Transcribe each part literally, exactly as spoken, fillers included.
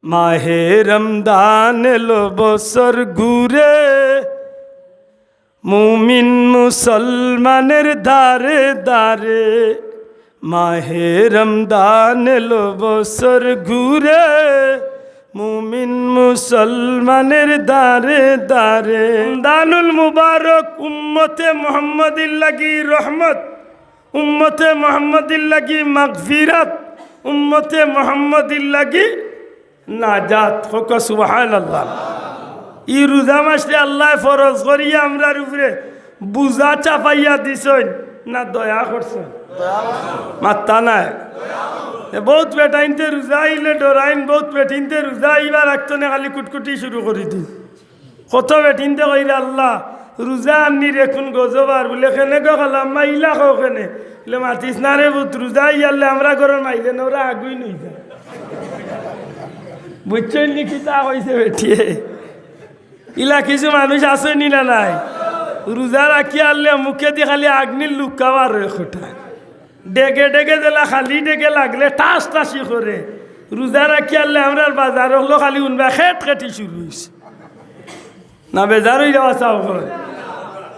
মাহে রমদান এলো বছর ঘুরে, মুমিন মুসলমানের দ্বারে দ্বারে। মাহে রমদান এলো বছর ঘুরে, মুমিন মুসলমানের দ্বারে দ্বারে। রমদানুল মুবারক উম্মতে মুহাম্মদীর লাগি রহমত, উম্মতে মুহাম্মদীর লাগি মাগফিরাত, উম্মতে মুহাম্মদীর লাগি নাজাত। কউক্কা সুবহানাল্লাহ। ই রোজা মাসরে আল্লায় ফরজ করিয়া আমরার উপরে বুঝা চাপাইয়া দিছইন না দয়া করছইন? মাত্তা নাই। এ বউত বেটাইন্তে রোজা আইলে ডরাইন, বউত বেটিন্তে রোজা আইবার আগতনে খালি কুটকুটি শুরু করি দিন। কত বেটিন্তে কইরা, "আল্লাহ, রোজা আননিরে কুন গজব আর।" বুলে, "কেনে গো খালা আম্মা, ইলা কও কেনে?" বুলে, "মাতিস না রে পুত, রোজা আইয়ারলে আমরা ঘরর মাইলে না, ওরা আগুইন অইযায়।" বুঝছইন নি কিতা কইছে বেটিয়ে? ইলা কিছু মানুষ আছে নি না নাই? রোজা রাখিয়ারলে মুখেদি খালি আগুইনর লুক্কা বার অয় খুটা। ডেগে ডেগে যেলা খালি ডেগে লাগলে ঠাস ঠাসি করে। রোজা রাখিয়ারলে আমরার বাজার অকলো খালি হুনবা খেট খেটি শুরু অইছে। না বেজার অইলে বাঁচাও করে।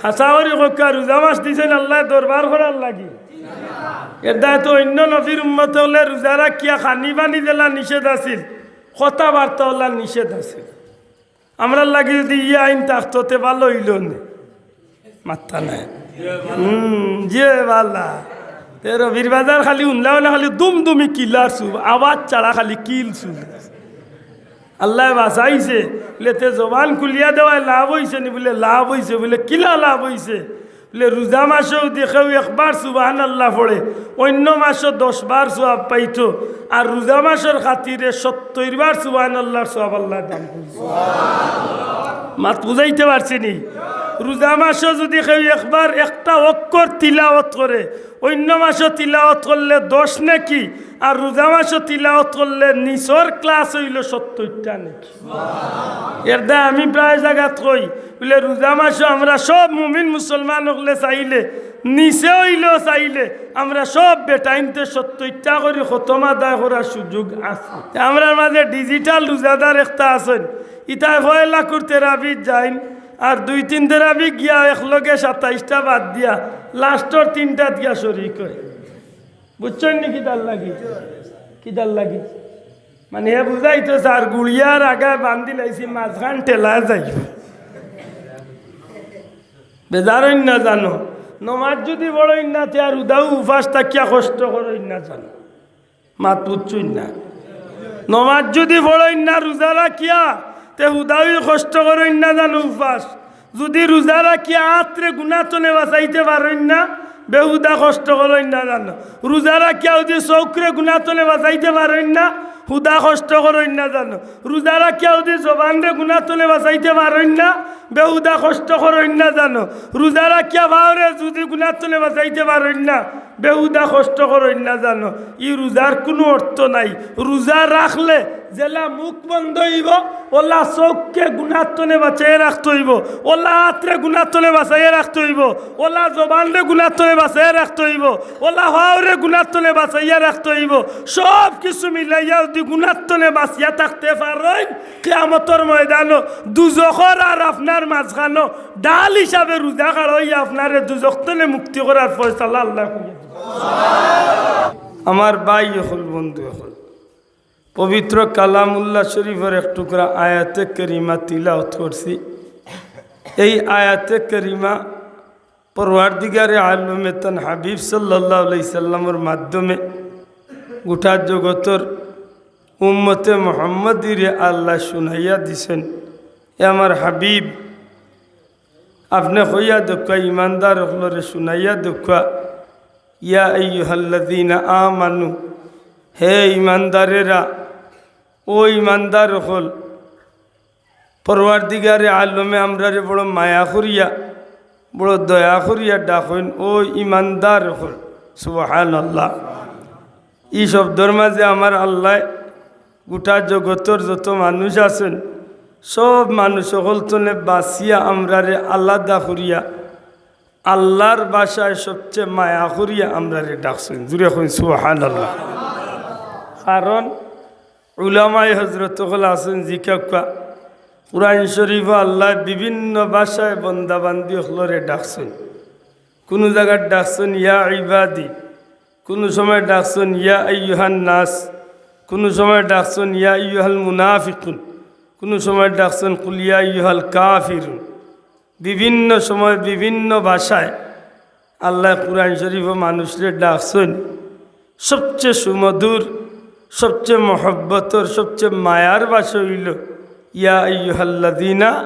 হাছা করি কউক্কা, রোজা মাস দিছইন আল্লায় দরবার করার লাগি। এর দায় তো অইন্য নবীর উম্মত অকলে রোজা রাখিয়া খানি পানি যেলা নিষেধ আছিল, কথাবার্তা অলা নিষেধ আছিল। আমরার লাগি যুদি ই আইন থাকতো তে ভালা অইলো নে। মাত্তা নাই। হুম, যে ভালা। তে রবির বাজার খালি হুনলাও না, খালি দুমদুমি কিলার চুপ, আওয়াজ ছাড়া খালি কিল চুপ। আল্লায় বাঁচাইছে, বুলে, "তে জবান খুলিয়া দেওয়ায় লাভ অইছে নি?" বুলে, "লাভ অইছে।" বুলে, "কিলা লাভ অইছে?" বুলে, "রোজা মাসো যুদি কেউ একবার সুবহানাল্লাহ পড়ে, অইন্য মাসো দশ বার সওয়াব পাইতো, আর রোজা মাসর খাতিরে সত্তইর বার সুবহানাল্লাহর সওয়াব আল্লায় দান করছে।" মাত বুঝাইতে পারছি নি? রোজা মাসো যুদি কেউ একবার একটা অক্ষর তিলাওয়াত করে, অইন্য মাসো তিলাওয়াত করলে দশ নেকি, আর রোজা মাসো তিলাওয়াত করলে নিচর ক্লাস অইলো সত্তইরটা নেকি। এর দায় আমি প্রায় জাগাত কই, বুলে, রোজা মাসো আমরা সব মুমিন মুসলমান অকলে চাইলে, নিচে অইলেও চাইলে, আমরা সব বেটাইন্তে সত্তইরটা করি খতম আদায় করার সুযোগ আছে। তে আমরার মাঝে ডিজিটাল রোজাদার একটা আছইন, ইতায় পয়লা কুর তেরাবিত যাইন, আর দুই তিন তেরাবি গিয়া একলগে সাতাইশটা বাদ দিয়া লাস্টর তিনটাত গিয়া শরিক অয়। বুঝছইন নি কিতার লাগি? কিতার লাগি? মানে, হে বুঝাইতো চার, গুড়িয়ার আগায় বান্ধিলাইছি, মাঝখান ঠেলায় যাইবো। বেজার অইন না জানো? নমাজ যুদি পড়ইন না, তে আর হুদাউ উপাস থাকিয়া কষ্ট করইন না জানো? মাত বুঝছইন না? নমাজ যুদি পড়ইন না রোজা রাখিয়া, তে হুদাউ কষ্ট করইন না জানো উপাস? যুদি রোজা রাখিয়া আতরে গুনা তনে বাঁচাইতে পারইন না, বেহুদা কষ্ট করইন না জানো। রোজা রাখিয়া যুদি চউখরে গুনা তনে বাঁচাইতে পারইন না, হুদা কষ্ট করইন না জানো। রোজা রাখিয়া যুদি জবানরে গুনা তনে বাঁচাইতে পারইন না, বেহুদা কষ্ট করইন না জানো। রোজা রাখিয়া পাওরে যুদি গুনা তনে বাঁচাইতে পারইন না, বেহুদা কষ্ট করইন না জানো। ই রোজার কুনু অর্থ নাই। রোজা রাখলে যেলা মুখ বন্ধ অইবো, অলা চউখরে গুনা তনে বাঁচাইয়া রাখতে অইবো, অলা আতরে গুনা তনে বাঁচাইয়া রাখতে অইবো, অলা জবানরে গুনা তনে বাঁচাইয়া রাখতে অইবো, অলা পাওরে গুনা তনে বাঁচাইয়া রাখতে অইবো। সব কিছু মিলাইয়া যুদি গুনা তনে বাঁচিয়া থাকতে পারইন, কিয়ামতর ময়দানো দুজখর আর আপনার মাঝখানো ঢাল হিসাবে রোজা খাড়া অইয়া আপনারে দুজখ তনে মুক্তি করার ফয়সালা আল্লায় করিয়া দিবা। আমার ভাই অকল, বন্ধু অকল, পবিত্র কালামুল্লাহ শরীফর এক টুকরা আয়াতে কারিমা তিলাওয়াত করছি। এই আয়াতে কারিমা পরওয়ারদিগারে আলমে তান হাবিব সাল্লাল্লাহু আলাইহি সাল্লামর মাধ্যমে গোটা জগতর উম্মতে মুহাম্মদীরে আল্লায় শুনাইয়া দিছইন। এ আমার হাবিব, আপনে কইয়া দেউক্কা, ইমানদার অকলরে শুনাইয়া দেউক্কা, ইয়া আইয়ুহাল্লাযীনা আমানু, হে ইমানদারেরা, ও ইমানদার অকল, পরওয়ারদিগারে আলমে আমরারে বড় মায়া করিয়া, বড় দয়া করিয়া ডাকইন, ও ইমানদার অকল। সুবহানাল্লাহ। ই শব্দর মাঝে আমার আল্লায় গোটা জগতর যত মানুষ আছইন, সব মানুষ অকল তনে বাছিয়া আমরারে আলাদা করিয়া আল্লার ভাষায় সবচে মায়া করিয়া আমরারে ডাকছইন। জুরে কইন সুবহানাল্লাহ। কারণ উলামায়ে হজরত অকল আছইন, জিকাউক্কা। কুরআন শরীফো আল্লায় বিভিন্ন ভাষায় বন্দা বান্দি অকলরে ডাকছইন। কুনু জাগাত ডাকছইন ইয়া ইবাদি, কুনু সময় ডাকছইন ইয়া আইয়ুহান নাস, কুনু সময় ডাকছইন ইয়া আইয়ুহাল মুনাফিকুন, কুনু সময় ডাকছইন কুল ইয়া আইয়ুহাল কাফিরুন। বিভিন্ন সময় বিভিন্ন ভাষায় আল্লায় কুরআন শরীফো মানুষরে ডাকছইন। সবচেয়ে সুমধুর, সবচেয়ে মহব্বতর, সবচেয়ে মায়ার ভাষা অইলো ইয়া আইয়ুহাল্লাযীনা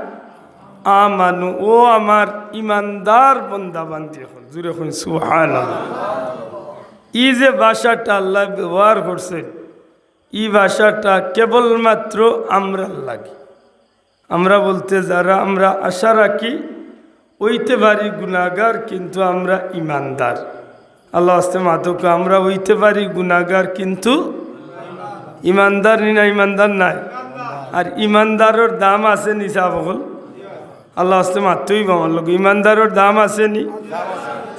আমানু, ও আমার ইমানদার বন্দা বান্দি অকল। জুরে কইন সুবহানাল্লাহ। ই যে ভাষাটা আল্লায় ব্যবহার করছইন, ই ভাষাটা কেবলমাত্র আমরার লাগি। আমরা বলতে যারা, আমরা আশা রাখি অইতে পারি গুনাগার, কিন্তু আমরা ইমানদার। আল্লার ওয়াস্তে মাতউক্কা, আমরা অইতে পারি গুনাগার, কিন্তু ইমানদার নি না, ইমানদার নায়। আর ইমানদারর দাম আছে নি, সাব অকল? আল্লার ওয়াস্তে মাততে অইবো আমার লগে, ইমানদারর দাম আছে নি?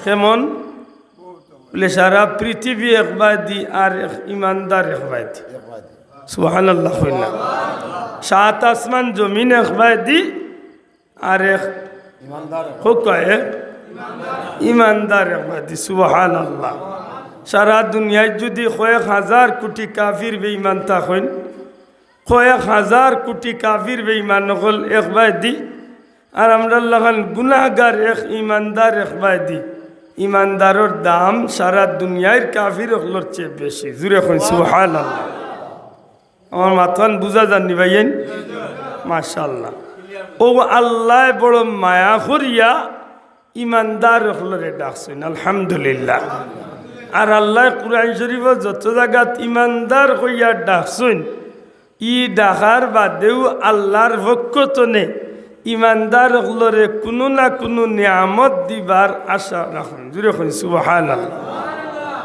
কেমন? বুলে, সারা পৃথিবী একবায়দি আর এক ইমানদার একবায়দি। সুবহানাল্লাহ কইন না। সাত আসমান জমিন একবায়দি আর এক ইমানদার। কউক্কা, এক ইমানদার একবায়দি। সুবহানাল্লাহ। সারা দুনিয়াত যুদি কয়েক হাজার কুটি কাফির বেইমান থাকইন, কয়েক হাজার কুটি কাফির বেইমান অকল একবায়দি, আর আমরার লাখান গুনাগার এক ইমানদার একবায়দি, ইমানদারর দাম সারা দুনিয়ার কাফির অকলর চেয়ে বেশি। জুরে কইন সুবহানাল্লাহ। আমার মাতখান বুঝা যার নি ভাইয়াইন? মাশাআল্লাহ। অউ আল্লায় বড় মায়া করিয়া ইমানদার অকলরে ডাকছইন, আলহামদুলিল্লাহ। আর আল্লায় কুরআন শরীফো যত জাগাত ইমানদার কইয়া ডাকছইন, ই ডাকার বাদেউ আল্লার পক্ষ তনে ইমানদার অকলরে কুনু না কুনু নিয়ামত দিবার আশা রাখইন। জুরে কইন সুবহানাল্লাহ।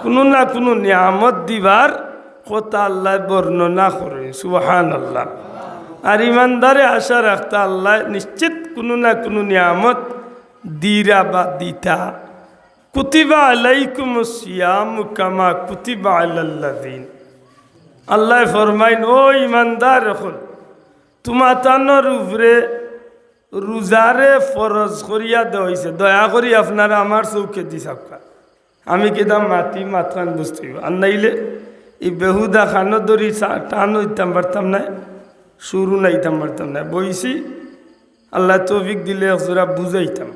কুনু না কুনু নিয়ামত দিবার কথা আল্লায় বর্ণনা করইন, সুবহানাল্লাহ। আর ইমানদারে আশা রাখতা আল্লায় নিশ্চিত কুনু না কুনু নিয়ামত দিরা বা দিতা। কুতিবা আলাইকুমুস সিয়ামু কামা কুতিবা আলাল্লাযিন। আল্লায় ফরমাইন, ও ইমানদার অকল, তুমাতানর উপরে রুজারে ফরজ করিয়া দেওয়া অইছে। দয়া করি আপনারা আমার চউখেদি চাউক্কা। আমি কিতা মাতি মাতখান বুঝতে অইবো। আর নাইলে ই বেহুদা খানো ধরি চা-, টানো দিতাম পারতাম নায়, সুরও নাইতাম পারতাম নায়। বইছি, আল্লায় তৌফিক দিলে এক জোড়া বুঝাইতাম।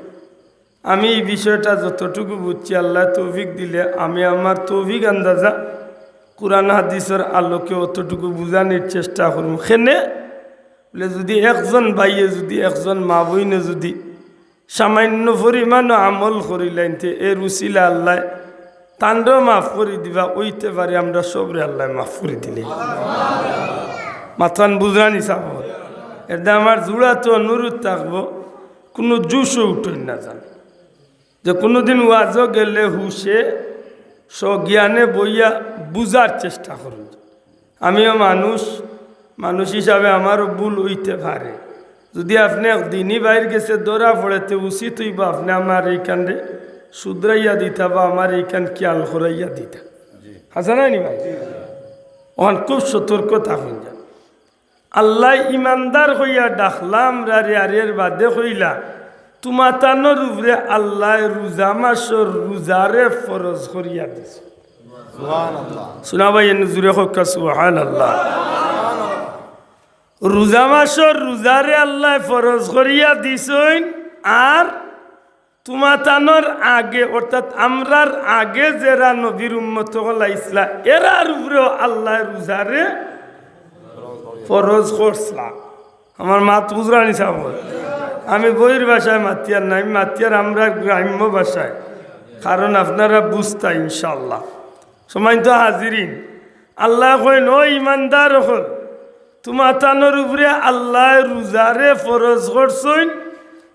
আমি ই বিষয়টা যতটুকু বুঝছি, আল্লায় তৌফিক দিলে আমি আমার তৌফিক আন্দাজা কুরআন হাদিসর আলোকে অতটুকু বুঝানির চেষ্টা করমু। কেনে বুলে, যুদি একজন ভাইয়ে, যুদি একজন মা বইনে যুদি সামান্য পরিমাণও আমল করিলাইন, তে এর উছিলা আল্লায় তানরেও মাফ করি দিবা, অইতে পারে আমরা সবরে আল্লায় মাফ করি দিলে। মাতখান বুঝরা নি সাব? এরদায় আমার জুড়াত অনুরোধ থাকবো, কুনু জুশো উঠইন না যান। যে কুনুদিন ওয়াজো গেলে হুশে সজ্ঞানে বইয়া বুঝার চেষ্টা করইন। আমিও মানুষ, মানুষ হিসাবে আমারও ভুল অইতে পারে। যুদি আপনে এক দিনি বাইর গেছে ধরা পড়ে, তে উচিত অইবো আপনে আমার ইখানরে শুধরাইয়া দিতা বা আমার ইখান খিয়াল করাইয়া দিতা। হাছা নায় নি ভাই? অখান খুব সতর্ক থাকইন যান। আল্লায় ইমানদার কইয়া ডাকলা আমরারে, আর এর বাদে কইলা, তুমাতানর উপরে আল্লায় রুজা মাসর রুজারে ফরজ করিয়া দিছে। সুবহানাল্লাহ। শুনা ভাই, এনে জুরে কউক্কা সুবহানাল্লাহ। রুজা মাসর রুজারে আল্লায় ফরজ করিয়া দিছইন, আর তুমাতানর আগে, অর্থাৎ আমরার আগে যেরা নবীর উম্মত অকল আইছলা, এরার উপরেও আল্লায় রুজারে ফরজ করছলা। আমার মাত বুঝরা নি সাব? আমি বইর ভাষায় মাতিয়ার না, আমি মাতিয়ার আমরার গ্রাম্য ভাষায়, কারণ আপনারা বুঝতা ইনশাআল্লাহ। সম্মানিত হাজিরিন, আল্লায় কইন, ও ইমানদার অকল, তুমাতানর উপরে আল্লায় রুজারে ফরজ করছইন,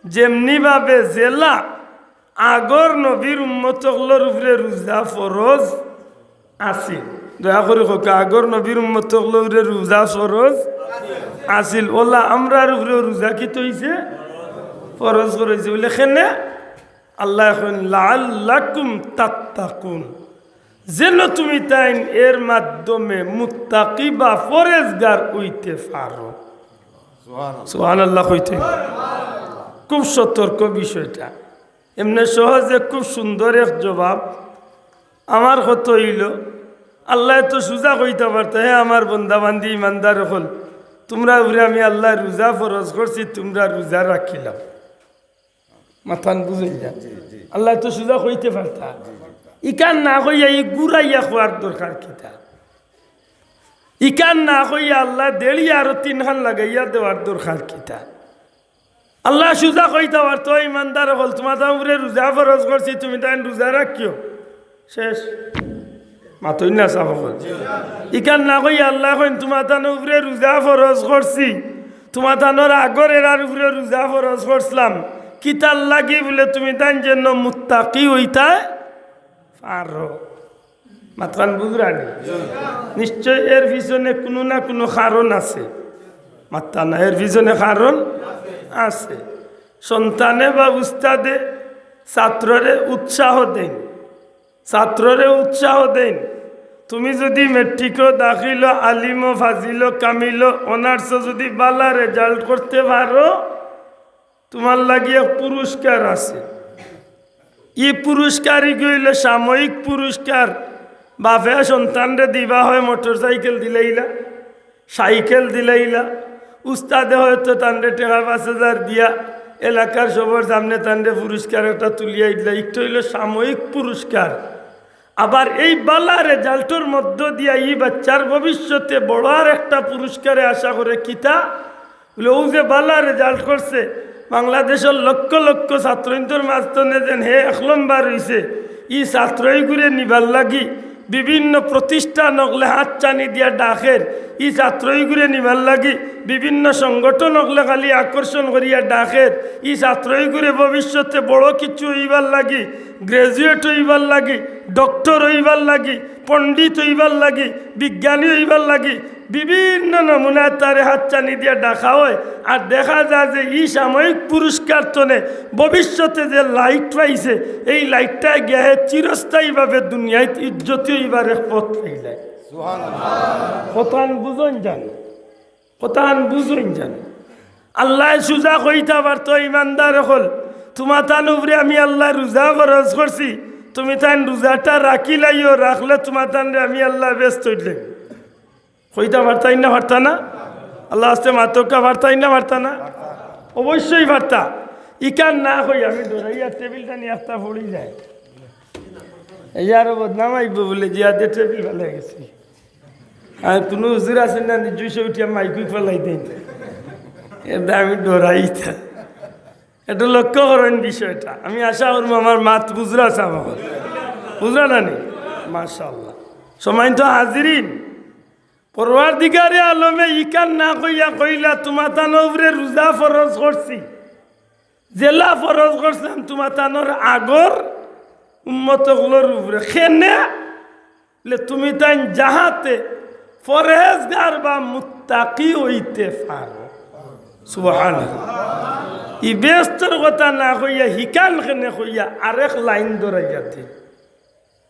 যেমনি ভাবে যেলা আগর নবীর উম্মত অকলর উপরে রুজা ফরজ আছিল। দয়া করি কউক্কা, আগর নবীর উম্মত অকলর উপরে রুজা ফরজ আছিল। অলা আমরার উপরেও রুজা কিতা অইছে? ফরজ করা অইছে। বুলে কেনে? আল্লায় কইন, লাআল্লাকুম তাত্তাকুন। যেন তুমি তাইন এর মাধ্যমে মুত্তাকি বা পরেজগার অইতে পারো। সুবহানাল্লাহ কইতে। খুব সতর্ক বিষয়টা। এমনে সহজে খুব সুন্দর এক জবাব। আমার কথা অইলো, আল্লায় তো সুজা কইতা পারতা, "হে আমার বন্দা বান্দি ইমানদার অকল, তুমরার উপরে আমি আল্লায় রোজা ফরজ করছি, তুমরা রোজা রাখিলাও।" মাতখান বুঝইন না? আল্লায় তো সুজা কইতে পারতা। ইখান না কইয়া ই ঘুরাইয়া কওয়ার দরকার কিতা? ইখান না কইয়া আল্লায় দেড়িয়া আরো তিনখান লাগাইয়া দেওয়ার দরকার কিতা? আল্লায় সুজা কইতা পারতা, "ও ইমানদার অকল, তুমাতান উপরে রোজা ফরজ করছি, তুমি তাইন রোজা রাখিও।" শেষ। মাতইন না সাব অকল। ইখান না কইয়া আল্লায় কইন, "তুমাতান উপরে রোজা ফরজ করছি, তুমাতানর আগর এরার উপরে রোজা ফরজ করছিলাম, কিতার লাগি বুলে তুমি তাইন যেন মুত্তাকি অইতায় পারো।" মাতখান বুঝরা নি? নিশ্চয় এর পিছনে কুনু না কুনু কারণ আছে। মাতরা না, এর পিছনে কারণ আছে। সন্তানে বা উস্তাদে ছাত্ররে উৎসাহ দেইন, ছাত্ররে উৎসাহ দেইন। তুমি যুদি মেট্রিকো, দাখিলো, আলিমো, ফাজিলো, কামিলো, অনার্সো যুদি বালা রেজাল্ট করতে পারো, তুমার লাগি এক পুরস্কার আছে। ই পুরস্কার ইগু অইলো সাময়িক পুরস্কার। বাপে সন্তানরে দিবা হয় মোটরসাইকেল দিলাইলা, সাইকেল দিলাইলা, উস্তাদে হয়তো তানরে টেকা পাঁচ হাজার দিয়া এলাকার সবর সামনে তানরে পুরস্কার একটা তুলিয়া দিলা, ইটা অইলো সাময়িক পুরস্কার। আবার এই বালা রেজাল্টর মধ্য দিয়া ই বাচ্চার ভবিষ্যতে বড় আর একটা পুরস্কারে আশা করে। কিতা? বুলে, অউ যে বালা রেজাল্ট করছে, বাংলাদেশর লক্ষ লক্ষ ছাত্রইন্তর মাঝখানে যেন হে এক নম্বর অইছে, ই ছাত্রইগুরে নিবার লাগি বিভিন্ন প্রতিষ্ঠান অকলে হাতছানি দিয়া ডাকের, ই ছাত্রইগুরে নিবার লাগি বিভিন্ন সংগঠন অকলে খালি আকর্ষণ করিয়া ডাকের, ই ছাত্রইগুরে ভবিষ্যতে বড় কিছু অইবার লাগি, গ্র্যাজুয়েট অইবার লাগি, ডক্টর অইবার লাগি, পণ্ডিত অইবার লাগি, বিজ্ঞানী অইবার লাগি বিভিন্ন নমুনায় তারে হাতছানি দিয়া ডাকা হয়। আর দেখা যায় যে ই সাময়িক পুরস্কার তনে ভবিষ্যতে যে লাইট পাইছে, এই লাইটটায় গিয়া হে চিরস্থায়ীভাবে দুনিয়াত ইজ্জতি অইবার এক পথ পাইলায়। কথাখান বুঝইন জানো? কথাখান বুঝইন জানো? আল্লায় সুজা কইতা পারতো, "ইমানদার অকল, তুমাতান উপরে আমি আল্লায় রোজা ফরজ করছি, তুমি তাইন রোজাটা রাখিলাইও, রাখলে তুমাতানরে আমি আল্লায় বেহেস্তো দিলাইমু।" কইতা পারতা না, পারতা না? আল্লার ওয়াস্তে মাতউক্কা, পারতা না, পারতা না? অবশ্যই পারতা। ইখান না কই আমি ডরাইয়া টেবিলটা নিয়া একটা পড়ি যায়। এই আরো বদনাম আইবো বুলে জিয়াদে টেবিল ফালাই গেছে। আর কুনু হুজুর আছইন না, নিজে উঠিয়া মাইক উইক ফালাই দেইন। এটা আমি ডরাইতা। একটু লক্ষ্য করইন বিষয়টা। আমি আশা করমু আমার মাত বুঝরা সাব অকল। বুঝরা না নি? মাশাআল্লাহ। সম্মানিত হাজিরিন, পরওয়ারদিগারে আলমে ইখান না কইয়া কইলা, "তুমাতানর উপরে রোজা ফরজ করছি, যেলা ফরজ করছিলাম তুমাতানর আগর উম্মত অকলর উপরে।" কেনে? বুলে, "তুমি তাইন যাহাতে পরহেজগার বা মুত্তাকি অইতে পারো।" সুবহানাল্লাহ। ই বেহেস্তর কথা না কইয়া হিখান কেনে কইয়া আরেক লাইন ধরাইয়া দেইন।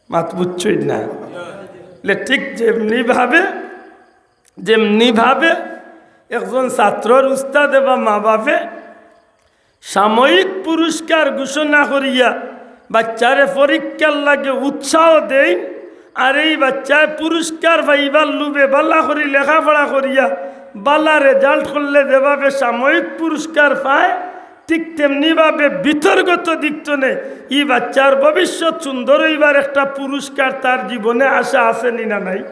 মাত বুঝছইন না? বুলে, ঠিক যেমনি ভাবে, যেমনি ভাবে একজন ছাত্রর উস্তাদে বা মা বাপে সাময়িক পুরস্কার ঘোষণা করিয়া বাচ্চারে পরীক্ষার লাগি উৎসাহ দেইন, আর এই বাচ্চায় পুরস্কার পাইবার লোভে বালা করি লেখাপড়া করিয়া বালা রেজাল্ট করলে যেভাবে সাময়িক পুরস্কার পায়, ঠিক তেমনি ভাবে ভিতরগত দিক তনে ই বাচ্চার ভবিষ্যৎ সুন্দর অইবার একটা পুরস্কার তার জীবনে আশা আছে নি না নাই?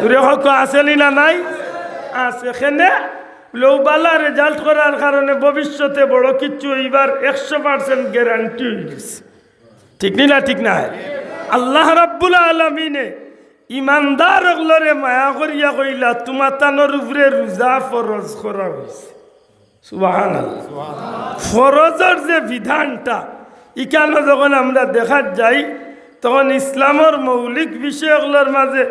জোরে কউক্কা, আছে নি না নাই? আছে। কেনে? বুলে অউ বালা রেজাল্ট করার কারণে ভবিষ্যতে বড় কিছু অইবার একশো পার্সেন্ট গ্যারান্টি অইগেছে। ঠিক নি না? ঠিক না? আল্লাহ রাব্বুল আলামিনে ইমানদার অকলরে মায়া করিয়া কইলা, "তুমাতানর উপরে রোজা ফরজ করা অইছে।" সুবহানাল্লাহ। ফরজর যে বিধানটা, ইখানো যখন আমরা দেখাত যাই, তখন ইসলামর মৌলিক বিষয় অকলর মাঝে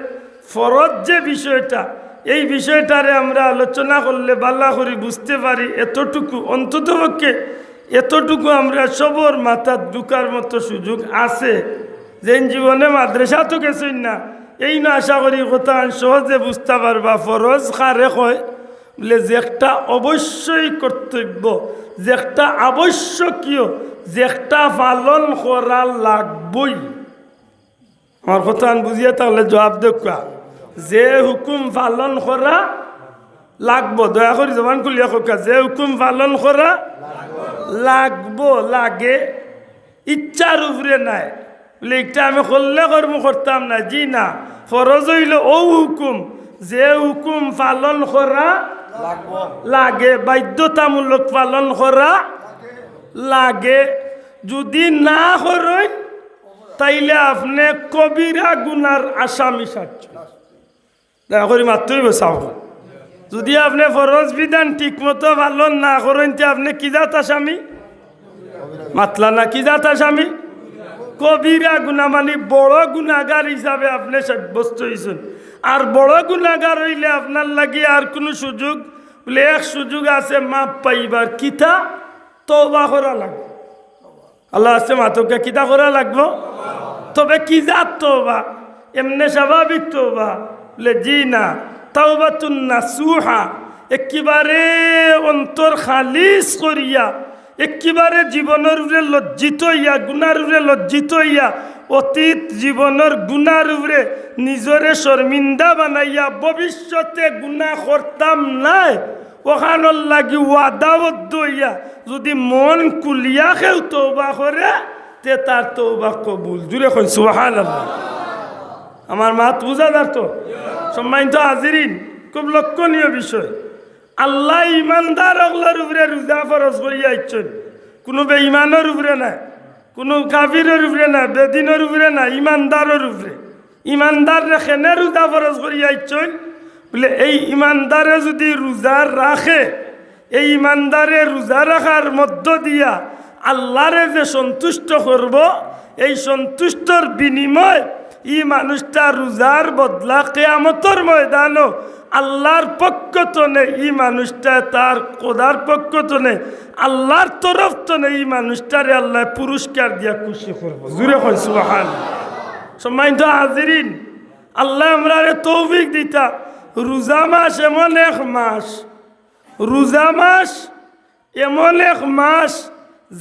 ফরজ যে বিষয়টা, এই বিষয়টারে আমরা আলোচনা করলে বালা করি বুঝতে পারি। এতটুকু, অন্ততপক্ষে এতটুকু আমরা সবর মাথাত ঢুকার মতো সুযোগ আছে। যেইন জীবনে মাদ্রাসাত গেছইন না, এইন আশা করি কথাখান সহজে বুঝতা পারবা। ফরজ কারে কয়? বুলে, যেকটা অবশ্যই কর্তব্য, যেকটা আবশ্যকীয়, যেকটা পালন করা লাগবই। আমার কথাখান বুঝিয়া থাকলে জুয়াপ দেউক্কা। যে হুকুম পালন করা লাগবো, দয়া করি জবান খুলিয়া কউক্কা, যে হুকুম পালন করা লাগবো, লাগে, ইচ্ছার উপরে নায়। বুলে, ইটা আমি করলে করমু, করতাম না। জি না, ফরজ অইলো অউ হুকুম, যে হুকুম পালন করা লাগে, বাধ্যতামূলক পালন করা লাগে। যুদি না করইন, তাইলে আপনে কবিরা গুনার আসামি সাজছইন। দয়া করি মাততে অইবো সাব। যুদি আপনে ফরজ বিধান ঠিকমতো পালন না করইন, তে আপনে কি জাত আসামি? মাতলা না, কি জাত আসামি? কবিরা গুনা, মানি বড় গুনাগার হিসাবে আপনে সাব্যস্ত অইছইন। আর বড় গুনাগার অইলে আপনার লাগি আর কুনু সুযোগ, বুলে, এক সুযোগ আছে মাফ পাইবার, কিতা? তওবা করা লাগে। আল্লার ওয়াস্তে মাতউক্কা, কিতা করা লাগবো? তবে কি জাত তওবা? এমনে স্বাভাবিক তওবা? বুলে, জি না, তাওবাতুন নাসুহা, একেবারে অন্তর খালিস করিয়া, একেবারে জীবনর উপরে লজ্জিত অইয়া, গুনার উপরে লজ্জিত অইয়া, অতীত জীবনর গুনার উপরে নিজরে শর্মিন্দা বানাইয়া, ভবিষ্যতে গুনা করতাম নায়, অখানর লাগি ওয়াদাবদ্ধ অইয়া যুদি মন খুলিয়া কেউ তওবা করে, তে তার তওবা কবুল। জুরে কইন সুবহানাল্লাহ। আমার মাত বুঝা যার তো? সম্মানিত হাজিরিন, খুব লক্ষণীয় বিষয়। আল্লায় ইমানদার অকলর উপরে রোজা ফরজ করিয়া আইছইন, কুনু বেইমানর উপরে নায়, কুনু কাফিরর উপরে নায়, বেদিনর উপরে নায়, ইমানদারর উপরে। ইমানদাররে কেনে রোজা ফরজ করিয়া আইছইন? বুলে, এই ইমানদারে যুদি রোজা রাখে, এই ইমানদারে রোজা রাখার মধ্য দিয়া আল্লারে যে সন্তুষ্ট করবো, এই সন্তুষ্টর বিনিময় ই মানুষটা রোজার বদলা কিয়ামতর ময়দানো আল্লার পক্ষ তনে ই মানুষটা তার খোদার পক্ষ তনে, আল্লার তরফ তনে ই মানুষটারে আল্লায় পুরস্কার দিয়া খুশি করবো। জুরে কইন সুবহান। সম্মানিত হাজিরিন, আল্লায় আমরারে তৌফিক দিতা। রোজা মাস এমন এক মাস, রোজা মাস এমন এক মাস,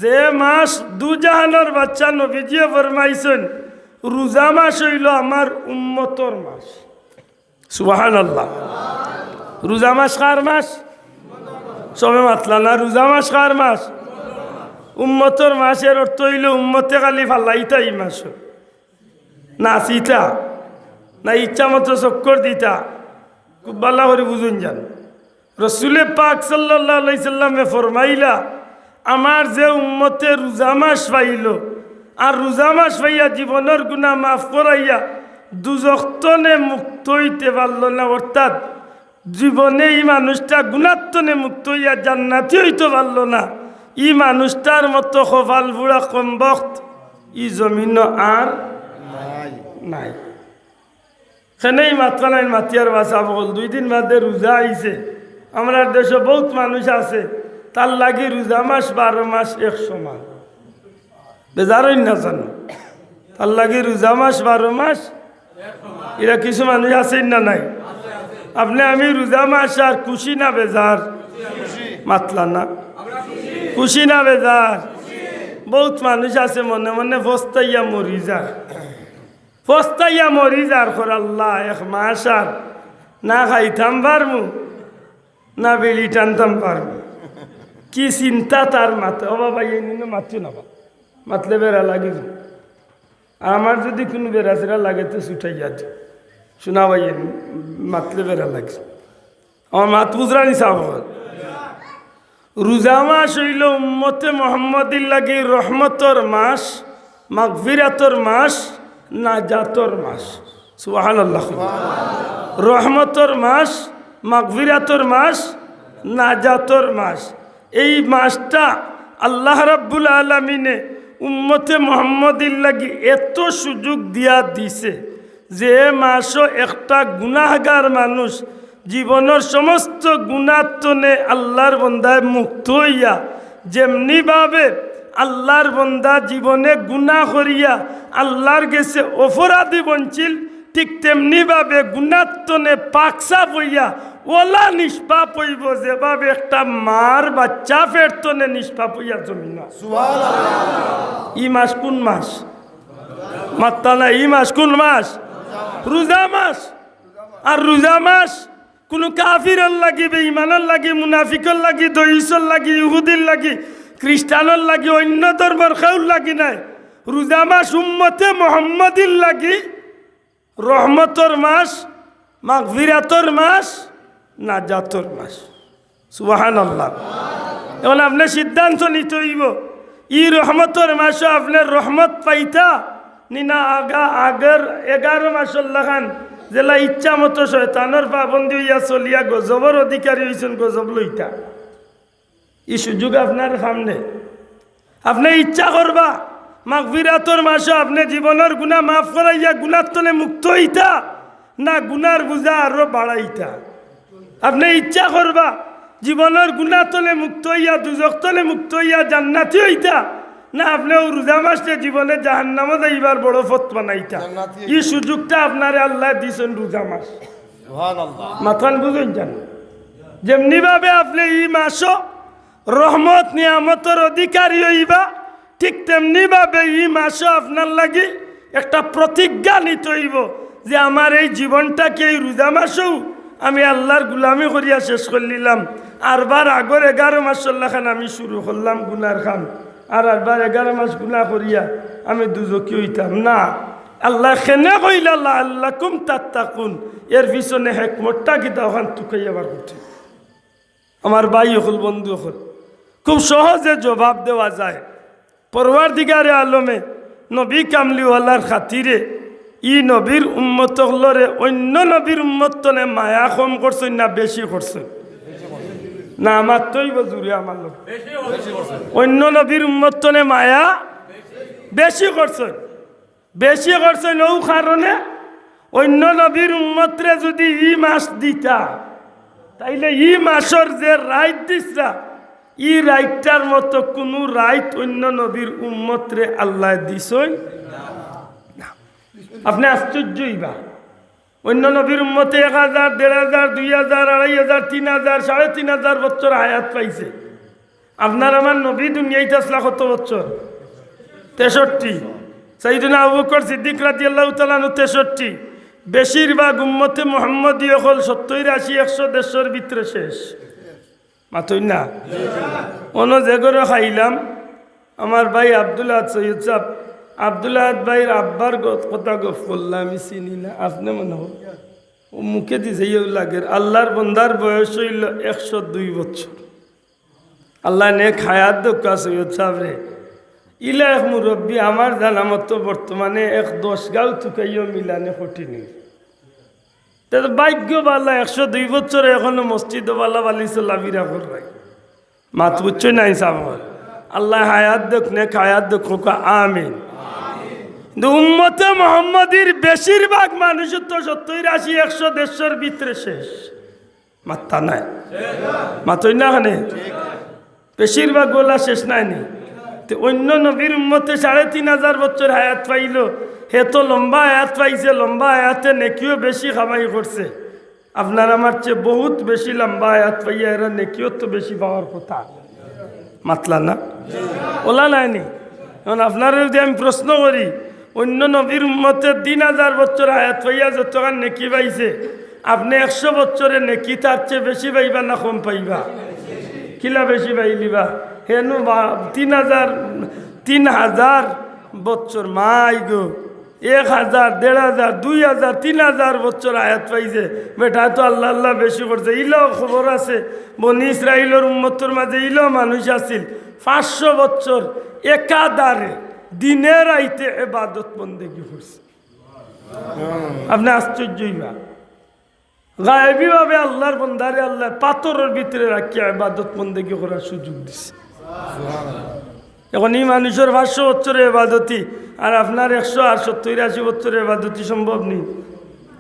যে মাস দুজাহানর বাদশা নবীজিয়ে ফরমাইছইন, রোজা মাস অইলো আমার উম্মতর মাস। সুবহানাল্লাহ। রোজা মাস কার মাস? সবে মাতলা না, রোজা মাস কার মাস? উম্মতর মাস। এর অর্থ অইলো উম্মতে খালি ফালাইতা ই মাসো। নাচিতা, না ইচ্ছা মতো চক্কর দিতা, খুব ভালা করি বুঝুন যান। রসুলে পাক সাল্লাল্লাহু আলাইহি সাল্লামে ফরমাইলা, আমার যে উম্মতে রোজা মাস পাইলো, আর রোজা মাস পাইয়া জীবনর গুনা মাফ করাইয়া দুজখ তনে মুক্ত অইতে পারলো না, অর্থাৎ জীবনে ই মানুষটা গুনার তনে মুক্ত অইয়া জান্নাতি অইতো পারলো না, ই মানুষটার মতো কপাল পুড়া কমবখত ই জমিনো আর নাই। কেনে ই মাতখান আইন মাতিয়ার বা সাব অকল, দুই দিন বাদে রোজা আইছে। আমরার দেশো বউত মানুষ আছে, তার লাগি রোজা মাস বারো মাস এক সমান। বেজার অইন না জানো? তার লাগি রোজা মাস বারো মাস, ইলা কিছু মানুষ আছইন না নাই? আপনে আমি রোজা মাস আর খুশি না বেজার? মাতলা না। খুশি না বেজার? বউত মানুষ আছে মনে মনে ফস্তাইয়া মরি যায়। ফস্তাইয়া মরি যার, কর আল্লাহ, এক মাস আর না খাইতাম পারমু, না বিড়ি টানতাম পারমু। কি চিন্তা তার মাথাত। ও বাবা, এই নিয়ে মাতিও না বা, মাতলে বেড়া লাগি যাইবো। আর আমার যুদি কুনু বেড়া-ছেড়া লাগে তো ছুটাইয়া দিও। শোনা ভাই, মাতলে বেড়া লাগি যাইবো। আমার মাত বুঝরা নি সাব অকল? রোজা মাস অইলো উম্মতে মোহাম্মদীর লাগি রহমতর মাস, মাগফিরাতর মাস, নাজাতর মাস। সুবহানাল্লাহ। রহমতর মাস, মাগফিরাতর মাস, নাজাতর মাস। এই মাসটা আল্লাহ রাব্বুল আলামিনে উম্মতে মোহাম্মদীর লাগি এত সুযোগ দিয়া দিছে, যে মাসো একটা গুনাহগার মানুষ জীবনর সমস্ত গুনার তনে আল্লার বন্দায় মুক্ত অইয়া, যেমনি ভাবে আল্লার বন্দা জীবনে গুনা করিয়া আল্লার গেছে অপরাধী বনছিল, ঠিক তেমনি ভাবে গুনার তনে পাক সাফ অইয়া অলা নিষ্পাপ অইবো, যেভাবে একটা মার বাইচ্চা পেট তনে নিষ্পাপ অইয়া জন্মায়। ই মাস কুন মাস? মাত্তা নাই। ই মাস কুন মাস? রোজা মাস। আর রোজা মাস কুনু কাফিরর লাগি, বেঈমানর লাগি, মুনাফিকর লাগি, দয়ীসর লাগি, ইহুদির লাগি, খ্রিস্টানর লাগি, অইন্য ধর্মর কেউর লাগি নায়। রোজা মাস উম্মতে মোহাম্মদীর লাগি রহমতর মাস, মাগফিরাতর মাস, নাজাতর মাস। সুবহানাল্লাহ। এখন আপনে সিদ্ধান্ত নিতে অইবো, ই রহমতর মাসো আপনে রহমত পাইতা নি না আগা-, আগর এগারো মাসর লাখান যেলা ইচ্ছা মতো শয়তানর পাবন্দি অইয়া চলিয়া গজবর অধিকারী অইছইন, গজব লইতা। ই সুযোগ আপনার সামনে। আপনে ইচ্ছা করবা, মাগফিরাতর মাসো আপনে জীবনর গুনা মাফ করাইয়া গুনার তনে মুক্ত অইতা, না গুনার বুঝা আরো বাড়াইতা? আপনে ইচ্ছা করবা, জীবনর গুনা তনে মুক্ত অইয়া, দুজখ তনে মুক্ত অইয়া জান্নাতি অইতা, না আপনে অউ রোজা মাসরে জীবনে জাহান্নামো যাইবার বড় পথ বানাইতা? জান্নাতি। ই সুযোগটা আপনারে আল্লায় দিছইন রোজা মাস। সুবহানাল্লাহ। মাতখান বুঝইন জানো? যেমনি ভাবে আপনে ই মাসো রহমত নিয়ামতর অধিকারী অইবা, ঠিক তেমনি ভাবে ই মাসো আপনার লাগি একটা প্রতিজ্ঞা নিতে অইবো যে আমার এই জীবনটাকে এই রোজা মাসেও আমি আল্লার গুলামি করিয়া শেষ করিলিলাম। আরবার আগর এগারো মাসর লাখান আমি শুরু করলাম গুনার কাম, আর আরবার এগারো মাস গুনা করিয়া আমি দুজখি অইতাম না। আল্লায় কেনে কইলা, "লাআল্লাকুম তাত্তাকুন", এর পিছনে হেকমতটা কিতা, অখান তুকাইয়া বার করতে। আমার ভাই অকল, বন্ধু অকল, খুব সহজে জবাব দেওয়া যায়। পরওয়ারদিগারে আলমে নবী কামলিওয়ালার খাতিরে ই নবীর উম্মত অকলরে অইন্য নবীর উম্মত তনে মায়া কম করছইন না বেশি করছইন? না, মাততে অইবো জুরে আমার লগে। অইন্য নবীর উম্মত তনে মায়া বেশি করছইন। বেশি করছইন অউ কারণে, অইন্য নবীর উম্মতরে যুদি ই মাস দিতা, তাইলে ই মাসর যে রাইত দিছরা, ই রাইতটার মতো কুনু রাইত অইন্য নবীর উম্মতরে আল্লায় দিছইন না। আপনে আশ্চর্য অইবা। অইন্য নবীর উম্মতে এক হাজার, দেড় হাজার, দুই হাজার, আড়াই হাজার, তিন হাজার, সাড়ে তিন হাজার বছর হায়াত পাইছে। আপনার আমার নবী দুনিয়াইত আছলা কত বছর? তেষট্টি। সাইয়েদুনা আবু বকর সিদ্দিক রাদিয়াল্লাহু তাআলা আনহু তেষট্টি। বেশিরভাগ উম্মতে মুহাম্মদী অকল সত্তইর, আশি, একশো, দেড়শোর ভিতরে শেষ। মাতইন না? অনো যে ঘরো খাইলাম, আমার ভাই আব্দুল আহাদ সৈয়দ সাব, আব্দুল আহাদ ভাইর আব্বার গ-, কথা গফ করলা, আমি চিনি না, আপনে মনে অয়। অউ মুখে দিছে, ইয়েও লাগের। আল্লার বন্দার বয়স অইলো একশো দুই বছর। আল্লায় নেক হায়াত দেউক্কা সৈয়দ সাবরে। ইলা এক মুরব্বি আমার জানা মতো বর্তমানে এক দশ গাঁও তুকাইও মিলানি কঠিন। তে তো ভাগ্য ভালা, একশো দুই বছরে অখনো মসজিদো ভালা ভালি চলাফিরা কররায়। মাত বুঝছইন নানি সাব? আল্লায় হায়াত দেউক, নেক হায়াত দেউক, কউক্কা আমিন। কিন্তু উম্মতে মুহাম্মদীর বেশিরভাগ মানুষ তো সত্তইর, আশি, একশো, দেড়শোর ভিতরে শেষ। মাত্তা নাই। মাতইন না কেনে? বেশিরভাগ অলা শেষ নায়নি? তে অইন্য নবীর উম্মতে সাড়ে তিন হাজার বছর হায়াত পাইলো, হে তো লম্বা হায়াত পাইছে, লম্বা হায়াতে নেকিও বেশি কামাই করছে। আপনার আমার চেয়ে বহুত বেশি লম্বা হায়াত পাইয়া এরা নেকিও তো বেশি পাওয়ার কথা। মাতলা না? অলা নায়নি? এখন আপনারে যুদি আমি প্রশ্ন করি, অইন্য নবীর উম্মতে তিন হাজার বছর হায়াত পাইয়া যতখান নেকি পাইছে, আপনে একশো বছরে নেকি তার চেয়ে বেশি পাইবা না কম পাইবা? কিলা বেশি পাইলিবা? হেনু বা-, তিন হাজার, তিন হাজার বছর, মাই গো, এক হাজার, দেড় হাজার, দুই হাজার, তিন হাজার বছর হায়াত পাইছে, বেটায় তো আল্লা আল্লা বেশি করছে। ইলাও খবর আছে, বনি ইসরাইলর উম্মতর মাঝে ইলাও মানুষ আছিল, পাঁচশো বছর একাধারে দিনে রাইতে এবাদত বন্দেগি করছে। আপনে আশ্চর্য অইবা। গায়েবীভাবে আল্লার বন্দারে আল্লায় পাথরর ভিতরে রাখিয়া এবাদত বন্দেগি করার সুযোগ দিছে। এখন ই মানুষর পাঁচশো বছরর এবাদতি আর আপনার একশো আর সত্তইর আশি বছরর এবাদতি সম্ভব নি?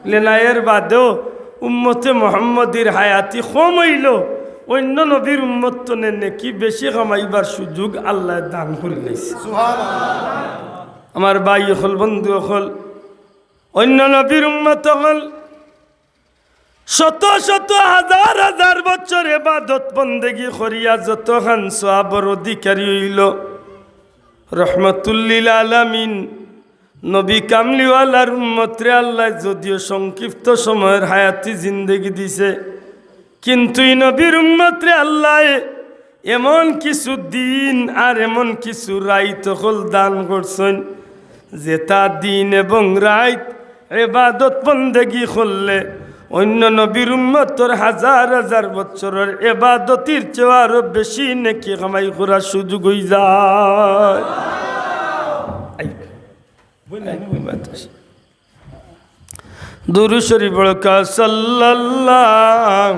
লে না, এর বাদেও উম্মতে মুহাম্মদীর হায়াতি কম অইলো, অইন্য নবীর উম্মত তনে নেকি বেশি কামাইবার সুযোগ আল্লায় দান করিলাইছে। আমার ভাই অকল, বন্ধু অকল, অইন্য নবীর উম্মত অকল শত শত হাজার হাজার বছর ইবাদত বন্দেগি করিয়া যতখান সওয়াবর অধিকারী অইলো, রহমাতুল্লিল আলামিন নবী কামলিওয়ালার উম্মতরে আল্লায় যদিও সংক্ষিপ্ত সময়র হায়াতি জিন্দেগি দিছে, কিন্তু ই নবীর উম্মতরে আল্লায় এমন কিছু দিন আর এমন কিছু রাইত অকল দান করছইন, যেতা দিন এবং রাইত ইবাদত বন্দেগি করলে অইন্য নবীর উম্মতর হাজার হাজার বছরর ইবাদতির চেয়ে আরো বেশি নেকি কামাই করার সুযোগ অইযায়। দুরূদ শরীফ পড়ো কা সাল্লাল্লাহু